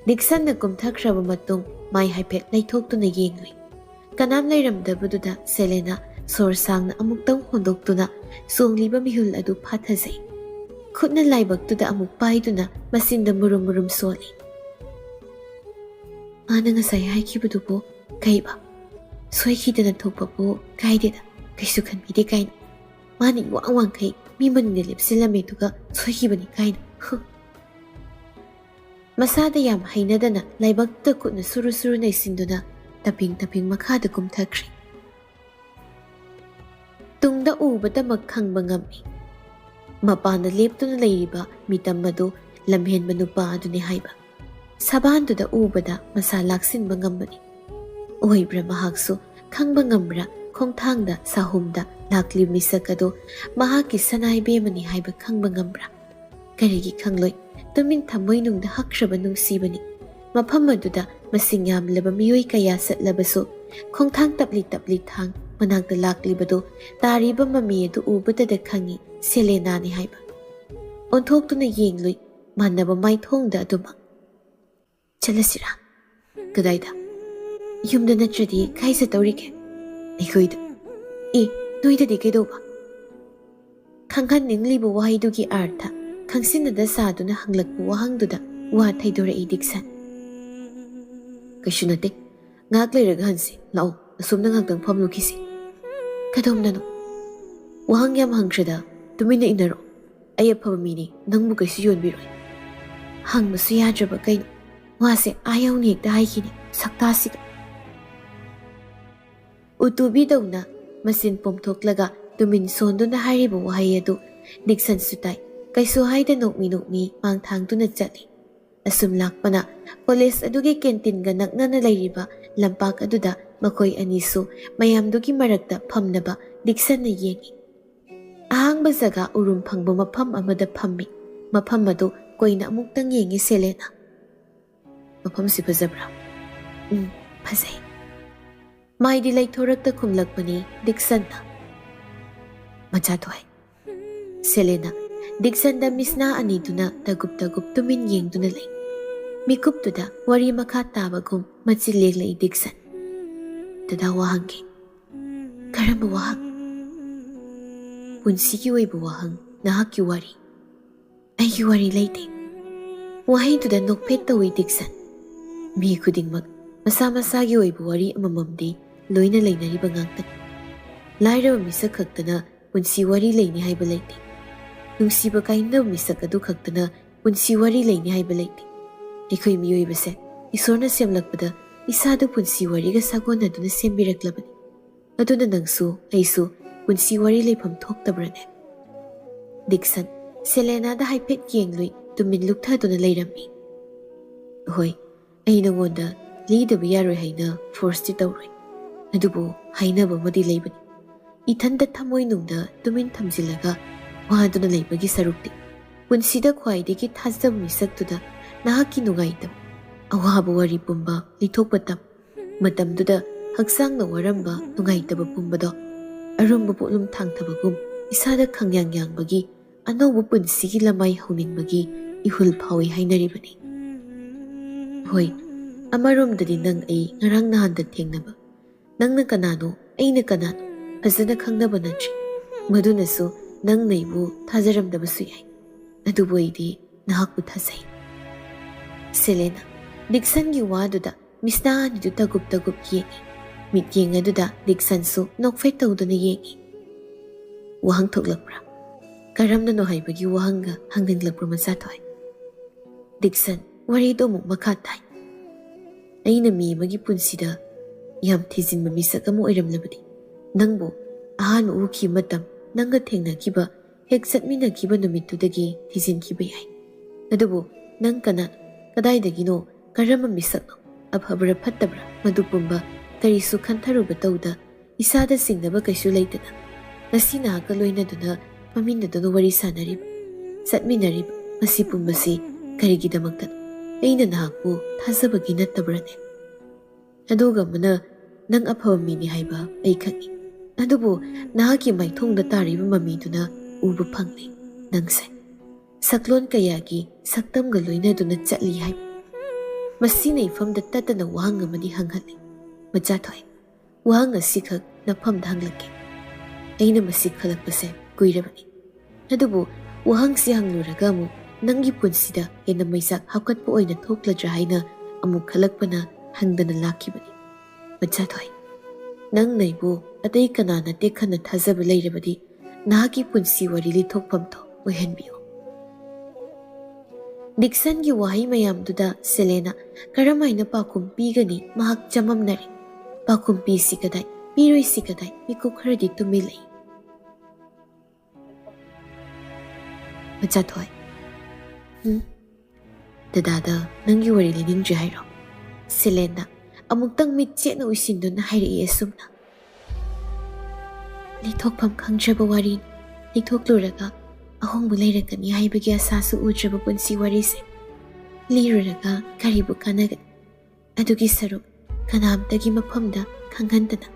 ꯗꯤꯛꯁꯟꯅ ꯀꯨꯝꯊꯈ꯭ꯔꯕ ꯃꯇꯨꯡ ꯃꯥꯏ ꯍꯥꯏꯐꯦꯠ ꯂꯩꯊꯣꯛꯇꯨꯅ ꯌꯦꯡꯂꯨꯏ꯫ ꯀꯅꯥꯝ ꯂꯩꯔꯝꯗꯕꯗꯨꯗ ꯁꯦꯂꯦꯅꯥ ꯁꯣꯔ ꯁꯥꯡꯅ ꯑꯃꯨꯛꯇꯪ ꯍꯣꯟꯗꯣꯛꯇꯨꯅ ꯆꯣꯡꯂꯤꯕ ꯃꯤꯍꯨꯜ ꯑꯗꯨ ꯐꯥꯊꯖꯩ꯫ ꯈꯨꯠꯅ ꯂꯥꯏꯕꯛꯇꯨꯗ ꯑꯃꯨꯛ ꯄꯥꯏꯗꯨꯅ ꯃꯆꯤꯟꯗ ꯃꯨꯔꯨꯝ ꯃꯨꯔꯨꯝ ꯁꯣꯜꯂꯤ꯫ "ꯃꯥꯅ ꯉꯁꯥꯏ ꯍꯥꯏꯈꯤꯕꯗꯨꯕꯨ ꯀꯩꯕ? ꯁꯣꯏꯈꯤꯗꯅ ꯊꯣꯛꯄꯕꯨ ꯀꯥꯏꯗꯦꯗ, ꯀꯩꯁꯨ ꯈꯟꯕꯤꯗꯦ" ꯀꯥꯏꯅ꯫ "ꯃꯥꯅ ꯏꯋꯥꯡ ꯋꯥꯡꯈꯩ ꯃꯤ ꯃꯅꯤꯡꯗ ꯂꯦꯞꯁꯤꯜꯂꯝꯃꯦ, ꯑꯗꯨꯒ ꯁꯣꯏꯈꯤꯕꯅꯤ" ꯀꯥꯏꯅ꯫ ꯍꯨ꯫ ꯃꯁꯥꯗ ꯌꯥꯝ ꯍꯩꯅꯗꯅ ꯂꯥꯏꯕꯛꯇ ꯈꯨꯠꯅ ꯁꯨꯔꯨ ꯁꯨꯔꯨ ꯅꯩꯁꯤꯟꯗꯨꯅ ꯇꯞꯄꯤꯡ ꯇꯞꯄꯤꯡ ꯃꯈꯥꯗ ꯀꯨꯝꯊꯈ꯭ꯔꯦ꯫ ꯇꯨꯡꯗ ꯎꯕꯗꯃꯛ ꯈꯪꯕ ꯉꯝꯃꯤ꯫ ꯃꯄꯥꯟꯗ ꯂꯦꯞꯇꯨꯅ ꯂꯩꯔꯤꯕ ꯃꯤꯇꯝ ꯑꯗꯨ ꯂꯝꯍꯦꯟꯕ ꯅꯨꯄꯥ ꯑꯗꯨꯅꯤ ꯍꯥꯏꯕ ꯁꯕꯥꯟꯗꯨꯗ ꯎꯕꯗ ꯃꯁꯥ ꯂꯥꯛꯁꯤꯟꯕ ꯉꯝꯕꯅꯤ꯫ ꯑꯣꯏꯕ꯭ꯔꯥ ꯃꯍꯥꯛꯁꯨ ꯈꯪꯕ ꯉꯝꯕ꯭ꯔꯥ ꯈꯣꯡꯊꯥꯡꯗ ꯁꯥꯍꯨꯝꯗ ꯂꯥꯛꯂꯤꯕ ꯃꯤꯁꯛ ꯑꯗꯨ ꯃꯍꯥꯛꯀꯤ ꯁꯅꯥ ꯏꯕꯦꯝꯃꯅꯤ ꯍꯥꯏꯕ ꯈꯪꯕ ꯉꯝꯕ꯭ꯔꯥ? ꯀꯔꯤꯒꯤ ꯈꯪꯂꯣꯏ? ꯇꯨꯃꯤꯟ ꯊꯃꯣꯏꯅꯨꯡꯗ ꯍꯛꯈ꯭ꯔꯕ ꯅꯨꯡꯁꯤꯕꯅꯤ꯫ ꯃꯐꯝ ꯑꯗꯨꯗ ꯃꯁꯤꯡ ꯌꯥꯝꯂꯕ ꯃꯤꯑꯣꯏ ꯀꯌꯥ ꯆꯠꯂꯕꯁꯨ ꯈꯣꯡꯊꯥꯡ ꯇꯞꯂꯤ ꯇꯞꯂꯤ ꯊꯥꯡ ꯃꯅꯥꯛꯇ ꯂꯥꯛꯂꯤꯕꯗꯨ ꯇꯥꯔꯤꯕ ꯃꯃꯤ ꯑꯗꯨ ꯎꯕꯗꯗ ꯈꯪꯏ ꯁꯦꯂꯦꯅꯥꯅꯤ ꯍꯥꯏꯕ꯫ ꯑꯣꯟꯊꯣꯛꯇꯨꯅ ꯌꯦꯡꯂꯨꯏ ꯃꯥꯟꯅꯕ ꯃꯥꯏꯊꯣꯡꯗ ꯑꯗꯨꯃꯛ꯫ "ꯆꯠꯂꯁꯤꯔꯥ?" "ꯀꯗꯥꯏꯗ?" "ꯌꯨꯝꯗ ꯅꯠꯇ꯭ꯔꯗꯤ ꯀꯥꯏ ꯆꯠꯇꯧꯔꯤꯒꯦ?" "ꯑꯩꯈꯣꯏꯗ?" "ꯑꯦ, ꯅꯣꯏꯗꯗꯤ ꯀꯩꯗꯧꯕ?" ꯈꯪꯍꯟꯅꯤꯡꯂꯤꯕ ꯋꯥꯍꯩꯗꯨꯒꯤ ꯑꯥꯔꯊ ꯈꯪꯁꯤꯟꯅꯗ ꯁꯥꯗꯨꯅ ꯍꯪꯂꯛꯄ ꯋꯥꯍꯪꯗꯨꯗ ꯋꯥ ꯊꯩꯗꯣꯔꯛꯏ ꯗꯤꯛꯁꯟ꯫ "ꯀꯩꯁꯨ ꯅꯠꯇꯦ, ꯉꯥꯏꯍꯥꯛ ꯂꯩꯔꯒ ꯍꯟꯁꯤ꯫ ꯂꯥꯛꯑꯣ, ꯑꯁꯣꯝꯗ ꯉꯥꯛꯇꯪ ꯐꯝꯂꯨꯈꯤꯁꯤ꯫" "ꯀꯗꯣꯝꯗꯅꯣ?" "ꯋꯥꯍꯪ ꯌꯥꯝ ꯍꯪꯈ꯭ꯔꯦꯗ, ꯇꯨꯃꯤꯟꯅ ꯏꯟꯅꯔꯣ꯫ ꯑꯩ ꯑꯐꯕ ꯃꯤꯅꯤ, ꯅꯪꯕꯨ ꯀꯩꯁꯨ ꯌꯣꯟꯕꯤꯔꯣꯏ꯫" ꯍꯪꯕꯁꯨ ꯌꯥꯗ꯭ꯔꯕ ꯀꯩꯅꯣ? ꯋꯥꯁꯦ ꯑꯥ ꯌꯧꯅ ꯍꯦꯛꯇ ꯍꯥꯏꯈꯤꯅꯦ, ꯁꯛꯇꯥꯁꯤꯒ꯫ ꯎꯇꯨꯕꯤꯗꯧꯅ ꯃꯆꯤꯟ ꯄꯣꯝꯊꯣꯛꯂꯒ ꯇꯨꯃꯤꯟ ꯁꯣꯟꯗꯨꯅ ꯍꯥꯏꯔꯤꯕ ꯋꯥꯍꯩ ꯑꯗꯨ ꯗꯤꯛꯁꯟꯁꯨ ꯇꯥꯏ꯫ ꯀꯩꯁꯨ ꯍꯥꯏꯗ ꯅꯣꯛꯃꯤ ꯅꯣꯛꯃꯤ ꯃꯥꯡꯊꯥꯡꯗꯨꯅ ꯆꯠꯂꯤ꯫ ꯑꯁꯨꯝ ꯂꯥꯛꯄꯅ ꯀꯣꯂꯦꯖ ꯑꯗꯨꯒꯤ ꯀꯦꯟꯇꯤꯟꯒ ꯅꯛꯅꯅ ꯂꯩꯔꯤꯕ ꯂꯝꯄꯥꯛ ꯑꯗꯨꯗ ꯃꯈꯣꯏ ꯑꯅꯤꯁꯨ ꯃꯌꯥꯝꯗꯨꯒꯤ ꯃꯔꯛꯇ ꯐꯝꯅꯕ ꯗꯤꯛꯁꯟꯅ ꯌꯦꯡꯏ꯫ ꯑꯍꯥꯡꯕ ꯖꯒꯥ ꯎꯔꯨꯝ ꯐꯪꯕ ꯃꯐꯝ ꯑꯃꯗ ꯐꯝꯃꯤ꯫ ꯃꯐꯝ ꯑꯗꯨ ꯀꯣꯏꯅ ꯑꯃꯨꯛꯇꯪ ꯌꯦꯡꯏ ꯁꯦꯂꯦꯅꯥ꯫ "ꯃꯐꯝꯁꯤ ꯐꯖꯕ꯭ꯔꯥ?" "ꯎꯝ, ꯐꯖꯩ꯫" ꯃꯥꯏꯗꯤ ꯂꯩꯊꯣꯔꯛꯇ ꯈꯨꯝꯂꯛꯄꯅꯤ ꯗꯤꯛꯁꯟꯅ꯫ "ꯃꯆꯥ ꯊꯣꯏ꯫" ꯁꯦꯂꯦꯅꯥ ꯗꯤꯛꯁꯟꯗ ꯃꯤꯠꯁꯅꯥ ꯑꯅꯤꯗꯨꯅ ꯇꯒꯨꯞ ꯇꯒꯨꯞ ꯇꯨꯃꯤꯟ ꯌꯦꯡꯗꯨꯅ ꯂꯩ꯫ ꯃꯤꯀꯨꯞꯇꯨꯗ ꯋꯥꯔꯤ ꯃꯈꯥ ꯇꯥꯕꯒꯨꯝ ꯃꯆꯤꯜ ꯂꯦꯡꯂꯛꯏ ꯗꯤꯛꯁꯟ꯫ "ꯗꯗꯥ, ꯋꯥ ꯍꯪꯒꯦ꯫" "ꯀꯔꯝꯕ ꯋꯥꯍꯪ?" "ꯄꯨꯟꯁꯤꯒꯤ ꯑꯣꯏꯕ ꯋꯥꯍꯪ, ꯅꯍꯥꯛꯀꯤ ꯋꯥꯔꯤ꯫" "ꯑꯩꯒꯤ ꯋꯥꯔꯤ ꯂꯩꯇꯦ꯫" ꯋꯥꯍꯩꯗꯨꯗ ꯅꯣꯛꯐꯦꯠ ꯇꯧꯏ ꯗꯤꯛꯁꯟ꯫ ꯃꯤ ꯈꯨꯗꯤꯡꯃꯛ ꯃꯁꯥ ꯃꯁꯥꯒꯤ ꯑꯣꯏꯕ ꯋꯥꯔꯤ ꯑꯃꯃꯝꯗꯤ ꯂꯣꯏꯅ ꯂꯩꯅꯔꯤꯕ ꯉꯥꯛꯇꯅꯤ꯫ ꯂꯥꯏꯔꯕ ꯃꯤꯁꯛ ꯈꯛꯇꯅ ꯄꯨꯟꯁꯤ ꯋꯥꯔꯤ ꯂꯩꯅꯤ ꯍꯥꯏꯕ ꯂꯩꯇꯦ꯫ ꯅꯨꯡꯁꯤꯕ ꯀꯥꯏꯅꯕ ꯃꯤꯁꯛ ꯑꯗꯨ ꯈꯛꯇꯅ ꯄꯨꯟꯁꯤ ꯋꯥꯔꯤ ꯂꯩꯅꯤ ꯍꯥꯏꯕ ꯂꯩꯇꯦ꯫ ꯑꯩꯈꯣꯏ ꯃꯤꯑꯣꯏꯕꯁꯦ ꯏꯁꯣꯔꯅ ꯁꯦꯝꯂꯛꯄꯗ ꯏꯁꯥꯗ ꯄꯨꯟꯁꯤ ꯋꯥꯔꯤꯒ ꯁꯥꯒꯣꯟꯅꯗꯨꯅ ꯁꯦꯝꯕꯤꯔꯛꯂꯕꯅꯤ꯫ ꯑꯗꯨꯅ ꯅꯪꯁꯨ ꯑꯩꯁꯨ ꯄꯨꯟꯁꯤ ꯋꯥꯔꯤ ꯂꯩꯐꯝ ꯊꯣꯛꯇꯕ꯭ꯔꯅꯦ? ꯗꯤꯛꯁꯟ ꯁꯦꯂꯦꯅꯥꯗ ꯍꯥꯏꯐꯦꯠ ꯌꯦꯡꯂꯨꯏ, ꯇꯨꯃꯤꯟ ꯂꯨꯞꯊꯗꯨꯅ ꯂꯩꯔꯝꯃꯤ꯫ "ꯍꯣꯏ, ꯑꯩ ꯅꯉꯣꯟꯗ ꯂꯤꯗꯕ ꯌꯥꯔꯣꯏ ꯍꯥꯏꯅ ꯐꯣꯔꯁꯇꯤ ꯇꯧꯔꯣꯏ꯫ ꯑꯗꯨꯕꯨ ꯍꯥꯏꯅꯕ ꯑꯃꯗꯤ ꯂꯩꯕꯅꯤ꯫ ꯏꯊꯟꯇ ꯊꯃꯣꯏꯅꯨꯡꯗ ꯇꯨꯃꯤꯟ ꯊꯝꯖꯤꯜꯂꯒ ꯋꯥꯗꯨꯅ ꯂꯩꯕꯒꯤ ꯁꯔꯨꯛꯇꯤ, ꯄꯨꯟꯁꯤꯗ ꯈ꯭ꯋꯥꯏꯗꯒꯤ ꯊꯥꯖꯕ ꯃꯤꯁꯛꯇꯨꯗ ꯅꯍꯥꯛꯀꯤ ꯅꯨꯡꯉꯥꯏꯇꯕ, ꯑꯋꯥꯕ ꯋꯥꯔꯤ ꯄꯨꯝꯕ ꯂꯤꯊꯣꯛꯄ ꯇꯝ꯫ ꯃꯇꯝꯗꯨꯗ ꯍꯛꯆꯥꯡꯅ ꯋꯥꯔꯝꯕ ꯅꯨꯡꯉꯥꯏꯇꯕ ꯄꯨꯝꯕꯗꯣ ꯑꯔꯨꯝꯕ ꯄꯣꯠꯂꯨꯝ ꯊꯥꯡꯊꯕꯒꯨꯝ ꯏꯁꯥꯗ ꯈꯪꯌꯥꯡ ꯌꯥꯡꯕꯒꯤ ꯑꯅꯧꯕ ꯄꯨꯟꯁꯤꯒꯤ ꯂꯃꯥꯏ ꯍꯧꯅꯤꯡꯕꯒꯤ ꯏꯍꯨꯜ ꯐꯥꯎꯏ ꯍꯥꯏꯅꯔꯤꯕꯅꯤ꯫ ꯍꯣꯏ, ꯑꯃꯔꯣꯝꯗꯗꯤ ꯅꯪ ꯑꯩ ꯉꯔꯥꯡ ꯅꯍꯥꯟꯗ ꯊꯦꯡꯅꯕ, ꯅꯪꯅ ꯀꯅꯥꯅꯣ, ꯑꯩꯅ ꯀꯅꯥꯅꯣ ꯐꯖꯅ ꯈꯪꯅꯕ ꯅꯠꯇ꯭ꯔꯤ꯫ ꯃꯗꯨꯅꯁꯨ ꯅꯪꯅ ꯑꯩꯕꯨ ꯊꯥꯖꯔꯝꯗꯕꯁꯨ ꯌꯥꯏ꯫ ꯑꯗꯨꯕꯨ ꯑꯩꯗꯤ ꯅꯍꯥꯛꯄꯨ ꯊꯥꯖꯩ꯫" ꯁꯦꯂꯦꯅꯥ ꯗꯤꯛꯁꯟꯒꯤ ꯋꯥꯗꯨꯗ ꯃꯤꯠꯁꯅꯥ ꯑꯅꯤꯗꯨ ꯇꯒꯨꯞ ꯇꯒꯨꯞ ꯌꯦꯡꯏ꯫ ꯃꯤꯠꯌꯦꯡ ꯑꯗꯨꯗ ꯗꯤꯛꯁꯟꯁꯨ ꯅꯣꯛꯐꯦꯠ ꯇꯧꯗꯨꯅ ꯌꯦꯡꯏ꯫ "ꯋꯥꯍꯪ ꯊꯣꯛꯂꯛꯄ꯭ꯔꯥ? ꯀꯔꯝꯅꯅꯣ ꯍꯥꯏꯕꯒꯤ ꯋꯥꯍꯪꯒ ꯍꯪꯅꯤꯡꯂꯛꯄ꯭ꯔꯥ, ꯃꯆꯥ ꯊꯣꯏ?" ꯗꯤꯛꯁꯟ ꯋꯥꯔꯤꯗꯨ ꯑꯃꯨꯛ ꯃꯈꯥ ꯇꯥꯏ꯫ "ꯑꯩꯅ ꯃꯤ ꯑꯃꯒꯤ ꯄꯨꯟꯁꯤꯗ ꯌꯥꯝ ꯊꯤꯖꯤꯟꯕ ꯃꯤꯁꯛ ꯑꯃ ꯑꯣꯏꯔꯝꯂꯕꯗꯤ, ꯅꯪꯕꯨ ꯑꯍꯥꯟꯕ ꯎꯈꯤꯕ ꯃꯇꯝ, ꯅꯪꯒ ꯊꯦꯡꯅꯈꯤꯕ, ꯍꯦꯛ ꯆꯠꯃꯤꯟꯅꯈꯤꯕ ꯅꯨꯃꯤꯠꯇꯨꯗꯒꯤ ꯊꯤꯖꯤꯟꯈꯤꯕ ꯌꯥꯏ꯫ ꯑꯗꯨꯕꯨ ꯅꯪ ꯀꯅꯥ, ꯀꯗꯥꯏꯗꯒꯤꯅꯣ, ꯀꯔꯝꯕ ꯃꯤꯁꯛꯅꯣ, ꯑꯐꯕ꯭ꯔꯥ ꯐꯠꯇꯕ꯭ꯔꯥ, ꯃꯗꯨ ꯄꯨꯝꯕ ꯀꯔꯤꯁꯨ ꯈꯟꯊꯔꯨꯕ ꯇꯧꯗ, ꯏꯁꯥꯗ ꯆꯤꯡꯅꯕ ꯀꯩꯁꯨ ꯂꯩꯇꯅ ꯉꯁꯤ ꯅꯍꯥꯛꯀ ꯂꯣꯏꯅꯗꯨꯅ ꯐꯝꯃꯤꯟꯅꯗꯨꯅ ꯋꯥꯔꯤ ꯁꯥꯅꯔꯤꯕ, ꯆꯠꯃꯤꯟꯅꯔꯤꯕ, ꯃꯁꯤ ꯄꯨꯝꯕꯁꯤ ꯀꯔꯤꯒꯤꯗꯃꯛꯇꯅꯣ? ꯑꯩꯅ ꯅꯍꯥꯛꯄꯨ ꯊꯥꯖꯕꯒꯤ ꯅꯠꯇꯕ꯭ꯔꯅꯦ? ꯑꯗꯨꯒ ꯑꯃꯅ, ꯅꯪ ꯑꯐꯕ ꯃꯤꯅꯤ ꯍꯥꯏꯕ ꯑꯩ ꯈꯪꯏ꯫ ꯑꯗꯨꯕꯨ ꯅꯍꯥꯛꯀꯤ ꯃꯥꯏꯊꯣꯡꯗ ꯇꯥꯔꯤꯕ ꯃꯃꯤꯗꯨꯅ ꯎꯕ ꯐꯪꯂꯤ꯫ ꯅꯪꯁꯦ ꯁꯛꯂꯣꯟ ꯀꯌꯥꯒꯤ ꯁꯛꯇꯝꯒ ꯂꯣꯏꯅꯗꯨꯅ ꯆꯠꯂꯤ ꯍꯥꯏꯕ꯫ ꯃꯁꯤꯅ ꯏꯐꯝꯗ ꯇꯠꯇꯅ ꯋꯥꯍꯪ ꯑꯃꯗꯤ ꯍꯪꯍꯜꯂꯤ꯫ ꯃꯆꯥ ꯊꯣꯏ, ꯋꯥꯍꯪ ꯑꯁꯤꯈꯛ ꯅꯐꯝꯗ ꯍꯪꯂꯛꯀꯦ꯫ ꯑꯩꯅ ꯃꯁꯤ ꯈꯜꯂꯛꯄꯁꯦ ꯀꯨꯏꯔꯕꯅꯤ꯫ ꯑꯗꯨꯕꯨ ꯋꯥꯍꯪꯁꯤ ꯍꯪꯂꯨꯔꯒ ꯑꯃꯨꯛ ꯅꯪꯒꯤ ꯄꯨꯟꯁꯤꯗ ꯍꯦꯟꯅ ꯃꯩꯆꯥꯛ ꯍꯥꯞꯀꯠꯄ ꯑꯣꯏꯅ ꯊꯣꯛꯂꯗ꯭ꯔꯥ ꯍꯥꯏꯅ ꯑꯃꯨꯛ ꯈꯜꯂꯛꯄꯅ ꯍꯪꯗꯅ ꯂꯥꯛꯈꯤꯕꯅꯤ꯫ ꯃꯆꯥꯊꯣꯏ, ꯅꯪꯅ ꯑꯩꯕꯨ ꯑꯇꯩ ꯀꯅꯥ ꯅꯠꯇꯦ ꯈꯟꯅ ꯊꯥꯖꯕ ꯂꯩꯔꯕꯗꯤ ꯅꯍꯥꯛꯀꯤ ꯄꯨꯟꯁꯤ ꯋꯥꯔꯤ ꯂꯤꯊꯣꯛꯐꯝꯗꯣ ꯑꯣꯏꯍꯟꯕꯤꯌꯨ꯫ ꯗꯤꯛꯁꯟꯒꯤ ꯋꯥꯍꯩ ꯃꯌꯥꯝꯗꯨꯗ ꯁꯦꯂꯦꯅꯥ ꯀꯔꯝ ꯍꯥꯏꯅ ꯄꯥꯎꯈꯨꯝ ꯄꯤꯒꯅꯤ? ꯃꯍꯥꯛ ꯆꯃꯝꯅꯔꯦ꯫ ꯄꯥꯎꯈꯨꯝ ꯄꯤꯁꯤ ꯀꯗꯥꯏ, ꯄꯤꯔꯣꯏꯁꯤ ꯀꯗꯥꯏ? ꯃꯤꯀꯨꯞ ꯈꯔꯗꯤ ꯇꯨꯝꯃꯤꯜꯂꯛꯏ꯫ ꯃꯆꯥꯊꯣꯏ, ꯎꯝ? ꯗꯗꯥꯗ ꯅꯪꯒꯤ ꯋꯥꯔꯤ ꯂꯤꯅꯤꯡꯗ꯭ꯔꯤ ꯍꯥꯏꯔꯣ? ꯁꯦꯂꯦꯅꯥ ꯑꯃꯨꯛꯇꯪ ꯃꯤꯠ ꯆꯦꯠꯅ ꯎꯏꯁꯤꯟꯗꯨꯅ ꯍꯥꯏꯔꯛꯏ ꯑꯁꯨꯝꯅ꯫ ꯂꯤꯊꯣꯛꯐꯝ ꯈꯪꯗ꯭ꯔꯕ ꯋꯥꯔꯤꯅꯤ꯫ ꯂꯤꯊꯣꯛꯂꯨꯔꯒ ꯑꯍꯣꯡꯕ ꯂꯩꯔꯛꯀꯅꯤ ꯍꯥꯏꯕꯒꯤ ꯑꯁꯥꯁꯨ ꯎꯗ꯭ꯔꯕ ꯄꯨꯟꯁꯤ ꯋꯥꯔꯤꯁꯦ ꯂꯤꯔꯨꯔꯒ ꯀꯔꯤꯕꯨ ꯀꯥꯟꯅꯒꯅꯤ? ꯑꯗꯨꯒꯤ ꯁꯔꯨꯛ ꯀꯅꯥꯝꯇꯒꯤ ꯃꯐꯝꯗ ꯈꯪꯍꯟꯗꯅ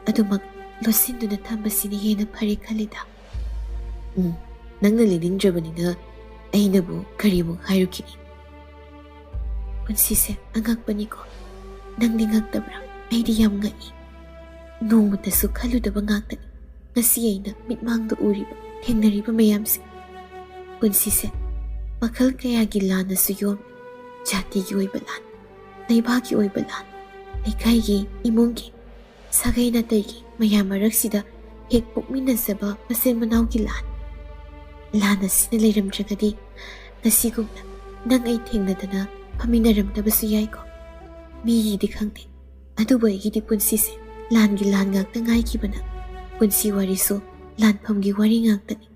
ꯑꯗꯨꯃꯛ ꯂꯣꯠꯁꯤꯟꯗꯨꯅ ꯊꯝꯕꯁꯤꯅ ꯍꯦꯟꯅ ꯐꯔꯦ ꯈꯜꯂꯤꯗ꯫ ꯎꯝ, ꯅꯪꯅ ꯂꯤꯅꯤꯡꯗ꯭ꯔꯕꯅꯤꯅ ꯑꯩꯅꯕꯨ ꯀꯔꯤꯃꯨꯛ ꯍꯥꯏꯔꯨꯈꯤꯅꯤ? ꯄꯨꯟꯁꯤꯁꯦ ꯑꯉꯛꯄꯅꯤꯀꯣ꯫ ꯅꯪꯗꯤ ꯉꯛꯇꯕ꯭ꯔꯥ? ꯑꯩꯗꯤ ꯌꯥꯝ ꯉꯛꯏ꯫ ꯅꯣꯡꯃꯇꯁꯨ ꯈꯜꯂꯨꯗꯕ ꯉꯥꯛꯇꯅꯤ ꯉꯁꯤ ꯑꯩꯅ ꯃꯤꯠꯃꯥꯡꯗ ꯎꯔꯤꯕ, ꯊꯦꯡꯅꯔꯤꯕ ꯃꯌꯥꯝꯁꯦ꯫ ꯄꯨꯟꯁꯤꯁꯦ ꯃꯈꯜ ꯀꯌꯥꯒꯤ ꯂꯥꯟꯅꯁꯨ ꯌꯣꯝꯃꯤ꯫ ꯖꯥꯇꯤꯒꯤ ꯑꯣꯏꯕ ꯂꯥꯟ, ꯂꯩꯕꯥꯛꯀꯤ ꯑꯣꯏꯕ ꯂꯥꯟ, ꯂꯩꯀꯥꯏꯒꯤ, ꯏꯃꯨꯡꯒꯤ, ꯁꯥꯒꯩ ꯅꯥꯇꯩꯒꯤ ꯃꯌꯥꯝ ꯃꯔꯛꯁꯤꯗ ꯍꯦꯛ ꯄꯣꯛꯃꯤꯟꯅꯖꯕ ꯃꯆꯤꯟ ꯃꯅꯥꯎꯒꯤ ꯂꯥꯟ꯫ ꯂꯥꯟ ꯑꯁꯤꯅ ꯂꯩꯔꯝꯗ꯭ꯔꯒꯗꯤ ꯉꯁꯤꯒꯨꯝꯅ ꯅꯪ ꯑꯩ ꯊꯦꯡꯅꯗꯅ ꯐꯝꯃꯤꯟꯅꯔꯝꯗꯕꯁꯨ ꯌꯥꯏꯀꯣ꯫ ꯃꯤꯒꯤꯗꯤ ꯈꯪꯗꯦ, ꯑꯗꯨꯕꯨ ꯑꯩꯒꯤꯗꯤ ꯄꯨꯟꯁꯤꯁꯦ ꯂꯥꯟꯒꯤ ꯂꯥꯟ ꯉꯥꯛꯇ ꯉꯥꯏꯈꯤꯕꯅ ꯄꯨꯟꯁꯤ ꯋꯥꯔꯤꯁꯨ ꯂꯥꯟꯐꯝꯒꯤ ꯋꯥꯔꯤ ꯉꯥꯛꯇꯅꯤ꯫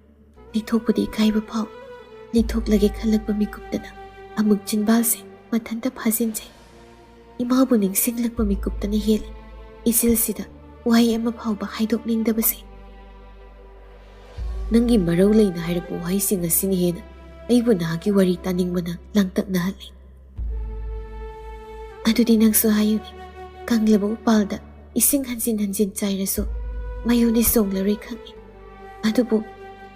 ꯂꯤꯊꯣꯛꯄꯗꯤ ꯏꯀꯥꯏꯕ ꯐꯥꯎ꯫ ꯂꯤꯊꯣꯛꯂꯒꯦ ꯈꯜꯂꯛꯄ ꯃꯤꯀꯨꯞꯇꯅ ꯑꯃꯨꯛ ꯆꯤꯟꯕꯥꯜꯁꯦ ꯃꯊꯟꯇ ꯐꯥꯖꯤꯟꯖꯩ꯫ ꯏꯃꯥꯕꯨ ꯅꯤꯡꯁꯤꯡꯂꯛꯄ ꯃꯤꯀꯨꯞꯇꯅ ꯍꯦꯜꯂꯤ ꯏꯆꯤꯜꯁꯤꯗ ꯋꯥꯍꯩ ꯑꯃ ꯐꯥꯎꯕ ꯍꯥꯏꯗꯣꯛꯅꯤꯡꯗꯕꯁꯦ꯫ ꯅꯪꯒꯤ ꯃꯔꯧ ꯂꯩꯅ ꯍꯥꯏꯔꯛꯄ ꯋꯥꯍꯩꯁꯤꯡ ꯑꯁꯤꯅ ꯍꯦꯟꯅ ꯑꯩꯕꯨ ꯅꯍꯥꯛꯀꯤ ꯋꯥꯔꯤ ꯇꯥꯅꯤꯡꯕꯅ ꯂꯥꯡꯇꯛꯅꯍꯜꯂꯤ꯫ ꯑꯗꯨꯗꯤ ꯅꯪꯁꯨ ꯍꯥꯏꯌꯨꯅꯦ, ꯀꯪꯂꯕ ꯎꯄꯥꯜꯗ ꯏꯁꯤꯡ ꯍꯟꯖꯤꯟ ꯍꯟꯖꯤꯟ ꯆꯥꯏꯔꯁꯨ ꯃꯌꯨꯅꯤ ꯆꯣꯡꯂꯔꯣꯏ ꯈꯪꯏ꯫ ꯑꯗꯨꯕꯨ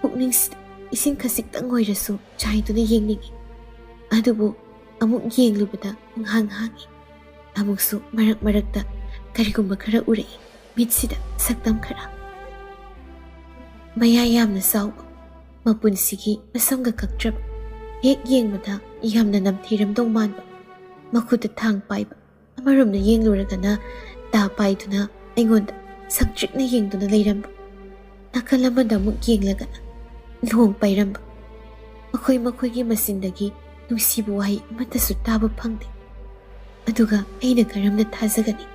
ꯄꯨꯛꯅꯤꯡꯁꯤꯗ ꯏꯁꯤꯡ ꯈꯖꯤꯛꯇꯪ ꯑꯣꯏꯔꯁꯨ ꯆꯥꯏꯗꯨꯅ ꯌꯦꯡꯅꯤꯡꯏ꯫ ꯑꯗꯨꯕꯨ ꯑꯃꯨꯛ ꯌꯦꯡꯂꯨꯕꯗ ꯄꯨꯡꯍꯥꯡ ꯍꯥꯡꯏ꯫ ꯑꯃꯨꯛꯁꯨ ꯃꯔꯛ ꯃꯔꯛꯇ ꯀꯔꯤꯒꯨꯝꯕ ꯈꯔ ꯎꯔꯛꯏ꯫ ꯃꯤꯠꯁꯤꯗ ꯁꯛꯇꯝ ꯈꯔ꯫ ꯃꯌꯥ ꯌꯥꯝꯅ ꯆꯥꯎꯕ, ꯃꯄꯨꯟꯁꯤꯒꯤ ꯃꯁꯝꯒ ꯀꯛꯇ꯭ꯔꯕ, ꯍꯦꯛ ꯌꯦꯡꯕꯗ ꯌꯥꯝꯅ ꯅꯝꯊꯤꯔꯝꯗꯧ ꯃꯥꯟꯕ, ꯃꯈꯨꯠꯇ ꯊꯥꯡ ꯄꯥꯏꯕ, ꯑꯃꯔꯣꯝꯗ ꯌꯦꯡꯂꯨꯔꯒꯅ ꯇꯥ ꯄꯥꯏꯗꯨꯅ ꯑꯩꯉꯣꯟꯗ ꯁꯪꯇ꯭ꯔꯤꯛꯅ ꯌꯦꯡꯗꯨꯅ ꯂꯩꯔꯝꯕ, ꯅꯥꯀꯜ ꯑꯃꯗ ꯑꯃꯨꯛ ꯌꯦꯡꯂꯒꯅ ꯂꯨꯍꯣꯡ ꯄꯥꯏꯔꯝꯕ꯫ ꯃꯈꯣꯏ ꯃꯈꯣꯏꯒꯤ ꯃꯆꯤꯟꯗꯒꯤ ꯅꯨꯡꯁꯤꯕ ꯋꯥꯍꯩ ꯑꯃꯠꯇꯁꯨ ꯇꯥꯕ ꯐꯪꯗꯦ꯫ ꯑꯗꯨꯒ ꯑꯩꯅ ꯀꯔꯝꯅ ꯊꯥꯖꯒꯅꯤ?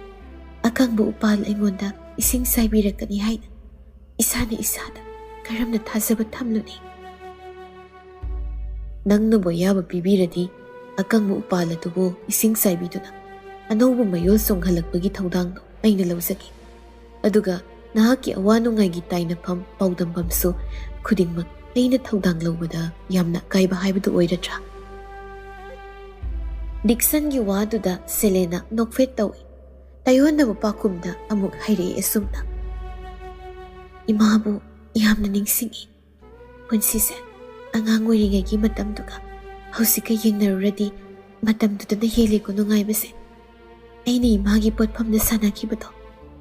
ꯑꯀꯪꯕ ꯎꯄꯥꯜ ꯑꯩꯉꯣꯟꯗ ꯏꯁꯤꯡ ꯆꯥꯏꯕꯤꯔꯛꯀꯅꯤ ꯍꯥꯏꯅ ꯏꯁꯥꯅ ꯏꯁꯥꯗ ꯀꯔꯝꯅ ꯊꯥꯖꯕ ꯊꯝꯂꯨꯅꯤ? ꯅꯪꯅꯕꯨ ꯑꯌꯥꯕ ꯄꯤꯕꯤꯔꯗꯤ, ꯑꯀꯪꯕ ꯎꯄꯥꯜ ꯑꯗꯨꯕꯨ ꯏꯁꯤꯡ ꯆꯥꯏꯕꯤꯗꯨꯅ ꯑꯅꯧꯕ ꯃꯌꯣꯜ ꯆꯣꯡꯍꯜꯂꯛꯄꯒꯤ ꯊꯧꯗꯥꯡꯗꯨ ꯑꯩꯅ ꯂꯧꯖꯒꯦ꯫ ꯑꯗꯨꯒ ꯅꯍꯥꯛꯀꯤ ꯑꯋꯥ ꯅꯨꯡꯉꯥꯏꯒꯤ ꯇꯥꯏꯅꯐꯝ, ꯄꯥꯎꯗꯝꯐꯝꯁꯨ ꯈꯨꯗꯤꯡꯃꯛ ꯑꯩꯅ ꯊꯧꯗꯥꯡ ꯂꯧꯕꯗ ꯌꯥꯝꯅ ꯑꯀꯥꯏꯕ ꯍꯥꯏꯕꯗꯨ ꯑꯣꯏꯔꯗ꯭ꯔꯥ? ꯗꯤꯛꯁꯟꯒꯤ ꯋꯥꯗꯨꯗ ꯁꯦꯂꯦꯅꯥ ꯅꯣꯛꯐꯦꯠ ꯇꯧꯏ꯫ ꯇꯥꯏꯑꯣꯟꯅꯕ ꯄꯥꯎꯈꯨꯝꯗ ꯑꯃꯨꯛ ꯍꯥꯏꯔꯛꯏ ꯑꯁꯨꯝꯅ, "ꯏꯃꯥꯕꯨ ꯌꯥꯝꯅ ꯅꯤꯡꯁꯤꯡꯏ꯫ ꯄꯨꯟꯁꯤꯁꯦ ꯑꯉꯥꯡ ꯑꯣꯏꯔꯤꯉꯩꯒꯤ ꯃꯇꯝꯗꯨꯒ ꯍꯧꯖꯤꯛꯀ ꯌꯦꯡꯅꯔꯨꯔꯗꯤ ꯃꯇꯝꯗꯨꯗꯅ ꯍꯦꯜꯂꯤꯀꯣ ꯅꯨꯡꯉꯥꯏꯕꯁꯦ꯫ ꯑꯩꯅ ꯏꯃꯥꯒꯤ ꯄꯣꯠꯐꯝꯗ ꯁꯥꯟꯅꯈꯤꯕꯗꯣ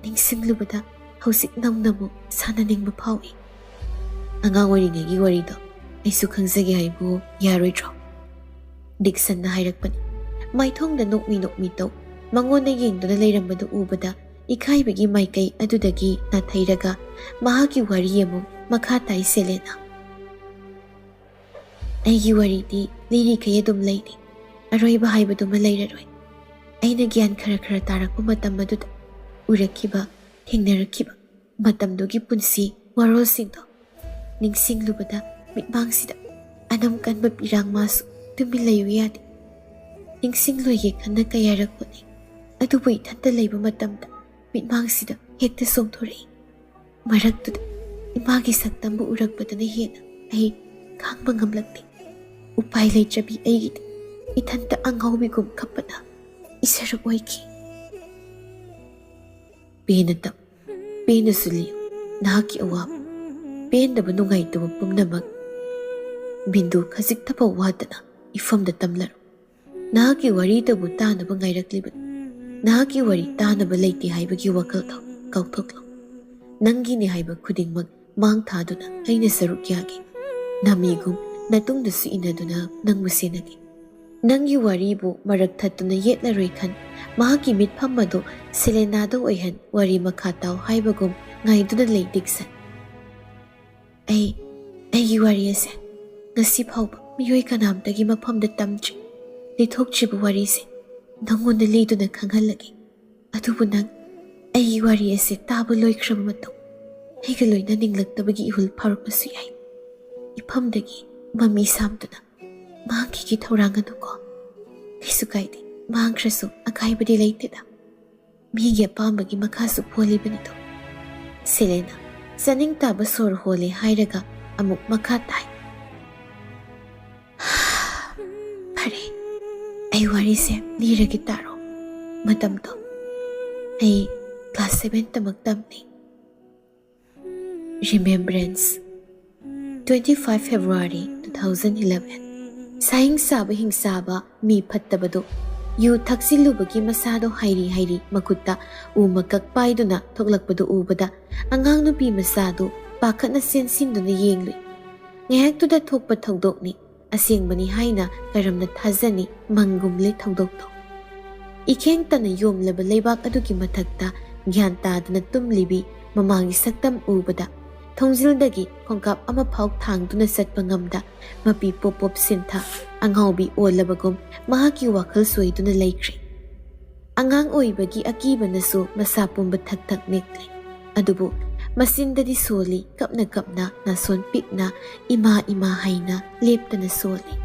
ꯅꯤꯡꯁꯤꯡꯂꯨꯕꯗ ꯍꯧꯖꯤꯛ ꯅꯧꯅ ꯑꯃꯨꯛ ꯁꯥꯟꯅꯅꯤꯡꯕ ꯐꯥꯎꯏ꯫ ꯑꯉꯥꯡ ꯑꯣꯏꯔꯤꯉꯩꯒꯤ ꯋꯥꯔꯤꯗꯣ ꯑꯩꯁꯨ ꯈꯪꯖꯒꯦ ꯍꯥꯏꯕꯨ ꯌꯥꯔꯣꯏꯗ꯭ꯔꯣ?" ꯗꯤꯛꯁꯟꯅ ꯍꯥꯏꯔꯛꯄꯅꯤ꯫ ꯃꯥꯏꯊꯣꯡꯗ ꯅꯣꯛꯃꯤ ꯅꯣꯛꯃꯤ ꯇꯧ ꯃꯉꯣꯟꯗ ꯌꯦꯡꯗꯨꯅ ꯂꯩꯔꯝꯕꯗꯨ ꯎꯕꯗ ꯏꯀꯥꯏꯕꯒꯤ ꯃꯥꯏꯀꯩ ꯑꯗꯨꯗꯒꯤ ꯅꯥꯊꯩꯔꯒ ꯃꯍꯥꯛꯀꯤ ꯋꯥꯔꯤ ꯑꯃꯨꯛ ꯃꯈꯥ ꯇꯥꯏ ꯁꯦꯂꯦꯅꯥ꯫ "ꯑꯩꯒꯤ ꯋꯥꯔꯤꯗꯤ ꯂꯤꯔꯤꯈꯩ ꯑꯗꯨꯝ ꯂꯩꯔꯤ, ꯑꯔꯣꯏꯕ ꯍꯥꯏꯕꯗꯨꯃ ꯂꯩꯔꯔꯣꯏ꯫ ꯑꯩꯅ ꯒ꯭ꯌꯥꯟ ꯈꯔ ꯈꯔ ꯇꯥꯔꯛꯄ ꯃꯇꯝ ꯑꯗꯨꯗ ꯎꯔꯛꯈꯤꯕ, ꯊꯦꯡꯅꯔꯛꯈꯤꯕ ꯃꯇꯝꯗꯨꯒꯤ ꯄꯨꯟꯁꯤ ꯋꯥꯔꯣꯜꯁꯤꯡꯗꯣ ꯅꯤꯡꯁꯤꯡꯂꯨꯕꯗ ꯃꯤꯠꯃꯥꯡꯁꯤꯗ ꯑꯅꯝ ꯀꯟꯕ ꯄꯤꯔꯥꯡ ꯃꯥꯁꯨ ꯇꯨꯃꯤꯟ ꯂꯩꯌꯨ ꯌꯥꯗꯦ꯫ ꯅꯤꯡꯁꯤꯡꯂꯣꯏꯒꯦ ꯈꯟꯅ ꯀꯌꯥꯔꯛ ꯍꯣꯠꯅꯩ, ꯑꯗꯨꯕꯨ ꯏꯊꯟꯇ ꯂꯩꯕ ꯃꯇꯝꯗ ꯃꯤꯠꯃꯥꯡꯁꯤꯗ ꯍꯦꯛꯇ ꯆꯣꯡꯊꯣꯔꯛꯏ꯫ ꯃꯔꯛꯇꯨꯗ ꯏꯃꯥꯒꯤ ꯁꯛꯇꯝꯕꯨ ꯎꯔꯛꯄꯗꯅ ꯍꯦꯟꯅ ꯑꯩ ꯈꯥꯡꯕ ꯉꯝꯂꯛꯇꯦ꯫ ꯎꯄꯥꯏ ꯂꯩꯇ꯭ꯔꯕꯤ ꯑꯩꯒꯤꯗꯤ ꯏꯊꯟꯇ ꯑꯉꯥꯎꯕꯤꯒꯨꯝ ꯀꯞꯄꯅ ꯏꯁꯔꯨ ꯑꯣꯏꯈꯤ꯫" ꯄꯦꯟꯅ ꯇꯝ, ꯄꯦꯟꯅꯁꯨ ꯂꯤꯌꯨ꯫ ꯅꯍꯥꯛꯀꯤ ꯑꯋꯥꯕ, ꯄꯦꯟꯗꯕ, ꯅꯨꯡꯉꯥꯏꯇꯕ ꯄꯨꯝꯅꯃꯛ ꯕꯤꯟꯗꯨ ꯈꯖꯤꯛꯇꯐꯥꯎ ꯋꯥꯠꯇꯅ ꯏꯐꯝꯗ ꯇꯝꯂꯔꯨ꯫ ꯅꯍꯥꯛꯀꯤ ꯋꯥꯔꯤꯗꯕꯨ ꯇꯥꯅꯕ ꯉꯥꯏꯔꯛꯂꯤꯕꯅꯤ꯫ ꯅꯍꯥꯛꯀꯤ ꯋꯥꯔꯤ ꯇꯥꯅꯕ ꯂꯩꯇꯦ ꯍꯥꯏꯕꯒꯤ ꯋꯥꯈꯜꯗꯣ ꯀꯥꯎꯊꯣꯛꯂꯣ꯫ ꯅꯪꯒꯤꯅꯤ ꯍꯥꯏꯕ ꯈꯨꯗꯤꯡꯃꯛ ꯃꯥꯡ ꯊꯥꯗꯨꯅ ꯑꯩꯅ ꯁꯔꯨꯛ ꯌꯥꯒꯦ꯫ ꯅꯃꯤꯒꯨꯝ ꯅꯇꯨꯡꯗꯁꯨ ꯏꯟꯅꯗꯨꯅ ꯅꯪꯕꯨ ꯁꯦꯟꯅꯒꯦ꯫ ꯅꯪꯒꯤ ꯋꯥꯔꯤꯕꯨ ꯃꯔꯛ ꯊꯠꯇꯨꯅ ꯌꯦꯠꯂꯔꯣꯏ ꯈꯟ, ꯃꯍꯥꯛꯀꯤ ꯃꯤꯠꯐꯝ ꯑꯗꯨ ꯁꯦꯂꯦꯅꯥꯗ ꯑꯣꯏꯍꯟ ꯋꯥꯔꯤ ꯃꯈꯥ ꯇꯥꯎ ꯍꯥꯏꯕꯒꯨꯝ ꯉꯥꯏꯗꯨꯅ ꯂꯩ ꯗꯤꯛꯁꯟ꯫ ꯑꯩ, ꯑꯩꯒꯤ ꯋꯥꯔꯤ ꯑꯁꯦ ꯉꯁꯤ ꯐꯥꯎꯕ ꯃꯤꯑꯣꯏ ꯀꯅꯥꯝꯇꯒꯤ ꯃꯐꯝꯗ ꯇꯝꯗ꯭ꯔꯤ꯫ ꯂꯤꯊꯣꯛꯇ꯭ꯔꯤꯕ ꯋꯥꯔꯤꯁꯦ ꯅꯪꯉꯣꯟꯗ ꯂꯤꯗꯨꯅ ꯈꯪꯍꯜꯂꯒꯦ꯫ ꯑꯗꯨꯕꯨ ꯅꯪ ꯑꯩꯒꯤ ꯋꯥꯔꯤ ꯑꯁꯦ ꯇꯥꯕ ꯂꯣꯏꯈ꯭ꯔꯕ ꯃꯇꯨꯡ ꯑꯩꯒ ꯂꯣꯏꯅ ꯅꯤꯡꯂꯛꯇꯕꯒꯤ ꯏꯍꯨꯜ ꯐꯥꯎꯔꯛꯄꯁꯨ ꯌꯥꯏ꯫ ꯏꯐꯝꯗꯒꯤ ꯃꯃꯤ ꯁꯥꯝꯗꯨꯅ ꯃꯥꯡꯈꯤꯒꯤ ꯊꯧꯔꯥꯡ ꯑꯗꯨ ꯀꯣ꯫ ꯀꯩꯁꯨ ꯀꯥꯏꯗꯦ, ꯃꯥꯡꯈ꯭ꯔꯁꯨ ꯑꯀꯥꯏꯕꯗꯤ ꯂꯩꯇꯦꯗ꯫ ꯃꯤꯒꯤ ꯑꯄꯥꯝꯕꯒꯤ ꯃꯈꯥꯁꯨ ꯄꯣꯜꯂꯤꯕꯅꯤꯗꯣ꯫ ꯁꯦꯂꯦꯅꯥ ꯆꯥꯅꯤꯡ ꯇꯥꯕ ꯁꯣꯔ ꯍꯣꯜꯂꯦ ꯍꯥꯏꯔꯒ ꯑꯃꯨꯛ ꯃꯈꯥ ꯇꯥꯏ꯫ ꯐꯔꯦ, ꯑꯩ ꯋꯥꯔꯤꯁꯦ ꯂꯤꯔꯒꯦ ꯇꯥꯔꯣ꯫ ꯃꯇꯝꯗꯣ ꯑꯩ class seven ꯇꯃꯛ ꯇꯝꯂꯤ꯫ Remembrance, twenty five February two thousand eleven꯫ ꯁꯥꯍꯤꯡ ꯁꯥꯕ ꯍꯤꯡꯁꯥꯕ ꯃꯤ ꯐꯠꯇꯕꯗꯨ ꯌꯨ ꯊꯛꯆꯤꯜꯂꯨꯕꯒꯤ ꯃꯁꯥꯗꯣ ꯍꯥꯏꯔꯤ ꯍꯥꯏꯔꯤ ꯃꯈꯨꯠꯇ ꯎ ꯃꯀꯛ ꯄꯥꯏꯗꯨꯅ ꯊꯣꯛꯂꯛꯄꯗꯨ ꯎꯕꯗ ꯑꯉꯥꯡ ꯅꯨꯄꯤ ꯃꯆꯥꯗꯨ ꯄꯥꯈꯠꯅ ꯆꯦꯟꯁꯤꯟꯗꯨꯅ ꯌꯦꯡꯂꯨꯏ꯫ ꯉꯥꯏꯍꯥꯛꯇꯨꯗ ꯊꯣꯛꯄ ꯊꯧꯗꯣꯛꯅꯤ, ꯑꯁꯦꯡꯕꯅꯤ ꯍꯥꯏꯅ ꯀꯔꯝꯅ ꯊꯥꯖꯅꯤ? ꯃꯪꯒꯨꯝꯂꯦ ꯊꯧꯗꯣꯛꯇꯣ꯫ ꯏꯈꯦꯡ ꯇꯅ ꯌꯣꯝꯂꯕ ꯂꯩꯕꯥꯛ ꯑꯗꯨꯒꯤ ꯃꯊꯛꯇ ꯒ꯭ꯌꯥꯟ ꯇꯥꯗꯅ ꯇꯨꯝꯂꯤꯕꯤ ꯃꯃꯥꯒꯤ ꯁꯛꯇꯝ ꯎꯕꯗ ꯊꯣꯡꯖꯤꯜꯗꯒꯤ ꯈꯣꯡꯀꯥꯞ ꯑꯃꯐꯥꯎ ꯊꯥꯡꯗꯨꯅ ꯆꯠꯄ ꯉꯝꯗ ꯃꯄꯤ ꯄꯣꯞ ꯄꯣꯞ ꯁꯤꯟꯊ ꯑꯉꯥꯎꯕꯤ ꯑꯣꯜꯂꯕꯒꯨꯝ ꯃꯍꯥꯛꯀꯤ ꯋꯥꯈꯜ ꯁꯣꯏꯗꯨꯅ ꯂꯩꯈ꯭ꯔꯦ꯫ ꯑꯉꯥꯡ ꯑꯣꯏꯕꯒꯤ ꯑꯀꯤꯕꯅꯁꯨ ꯃꯁꯥ ꯄꯨꯝꯕ ꯊꯛ ꯊꯛ ꯅꯤꯛꯂꯤ꯫ ꯑꯗꯨꯕꯨ ꯃꯆꯤꯟꯗꯗꯤ ꯁꯣꯜꯂꯤ, ꯀꯞꯅ ꯀꯞꯅ ꯅꯥꯁꯣꯟ ꯄꯤꯛꯅ ꯏꯃꯥ ꯏꯃꯥ ꯍꯥꯏꯅ ꯂꯦꯞꯇꯅ ꯁꯣꯜꯂꯤ꯫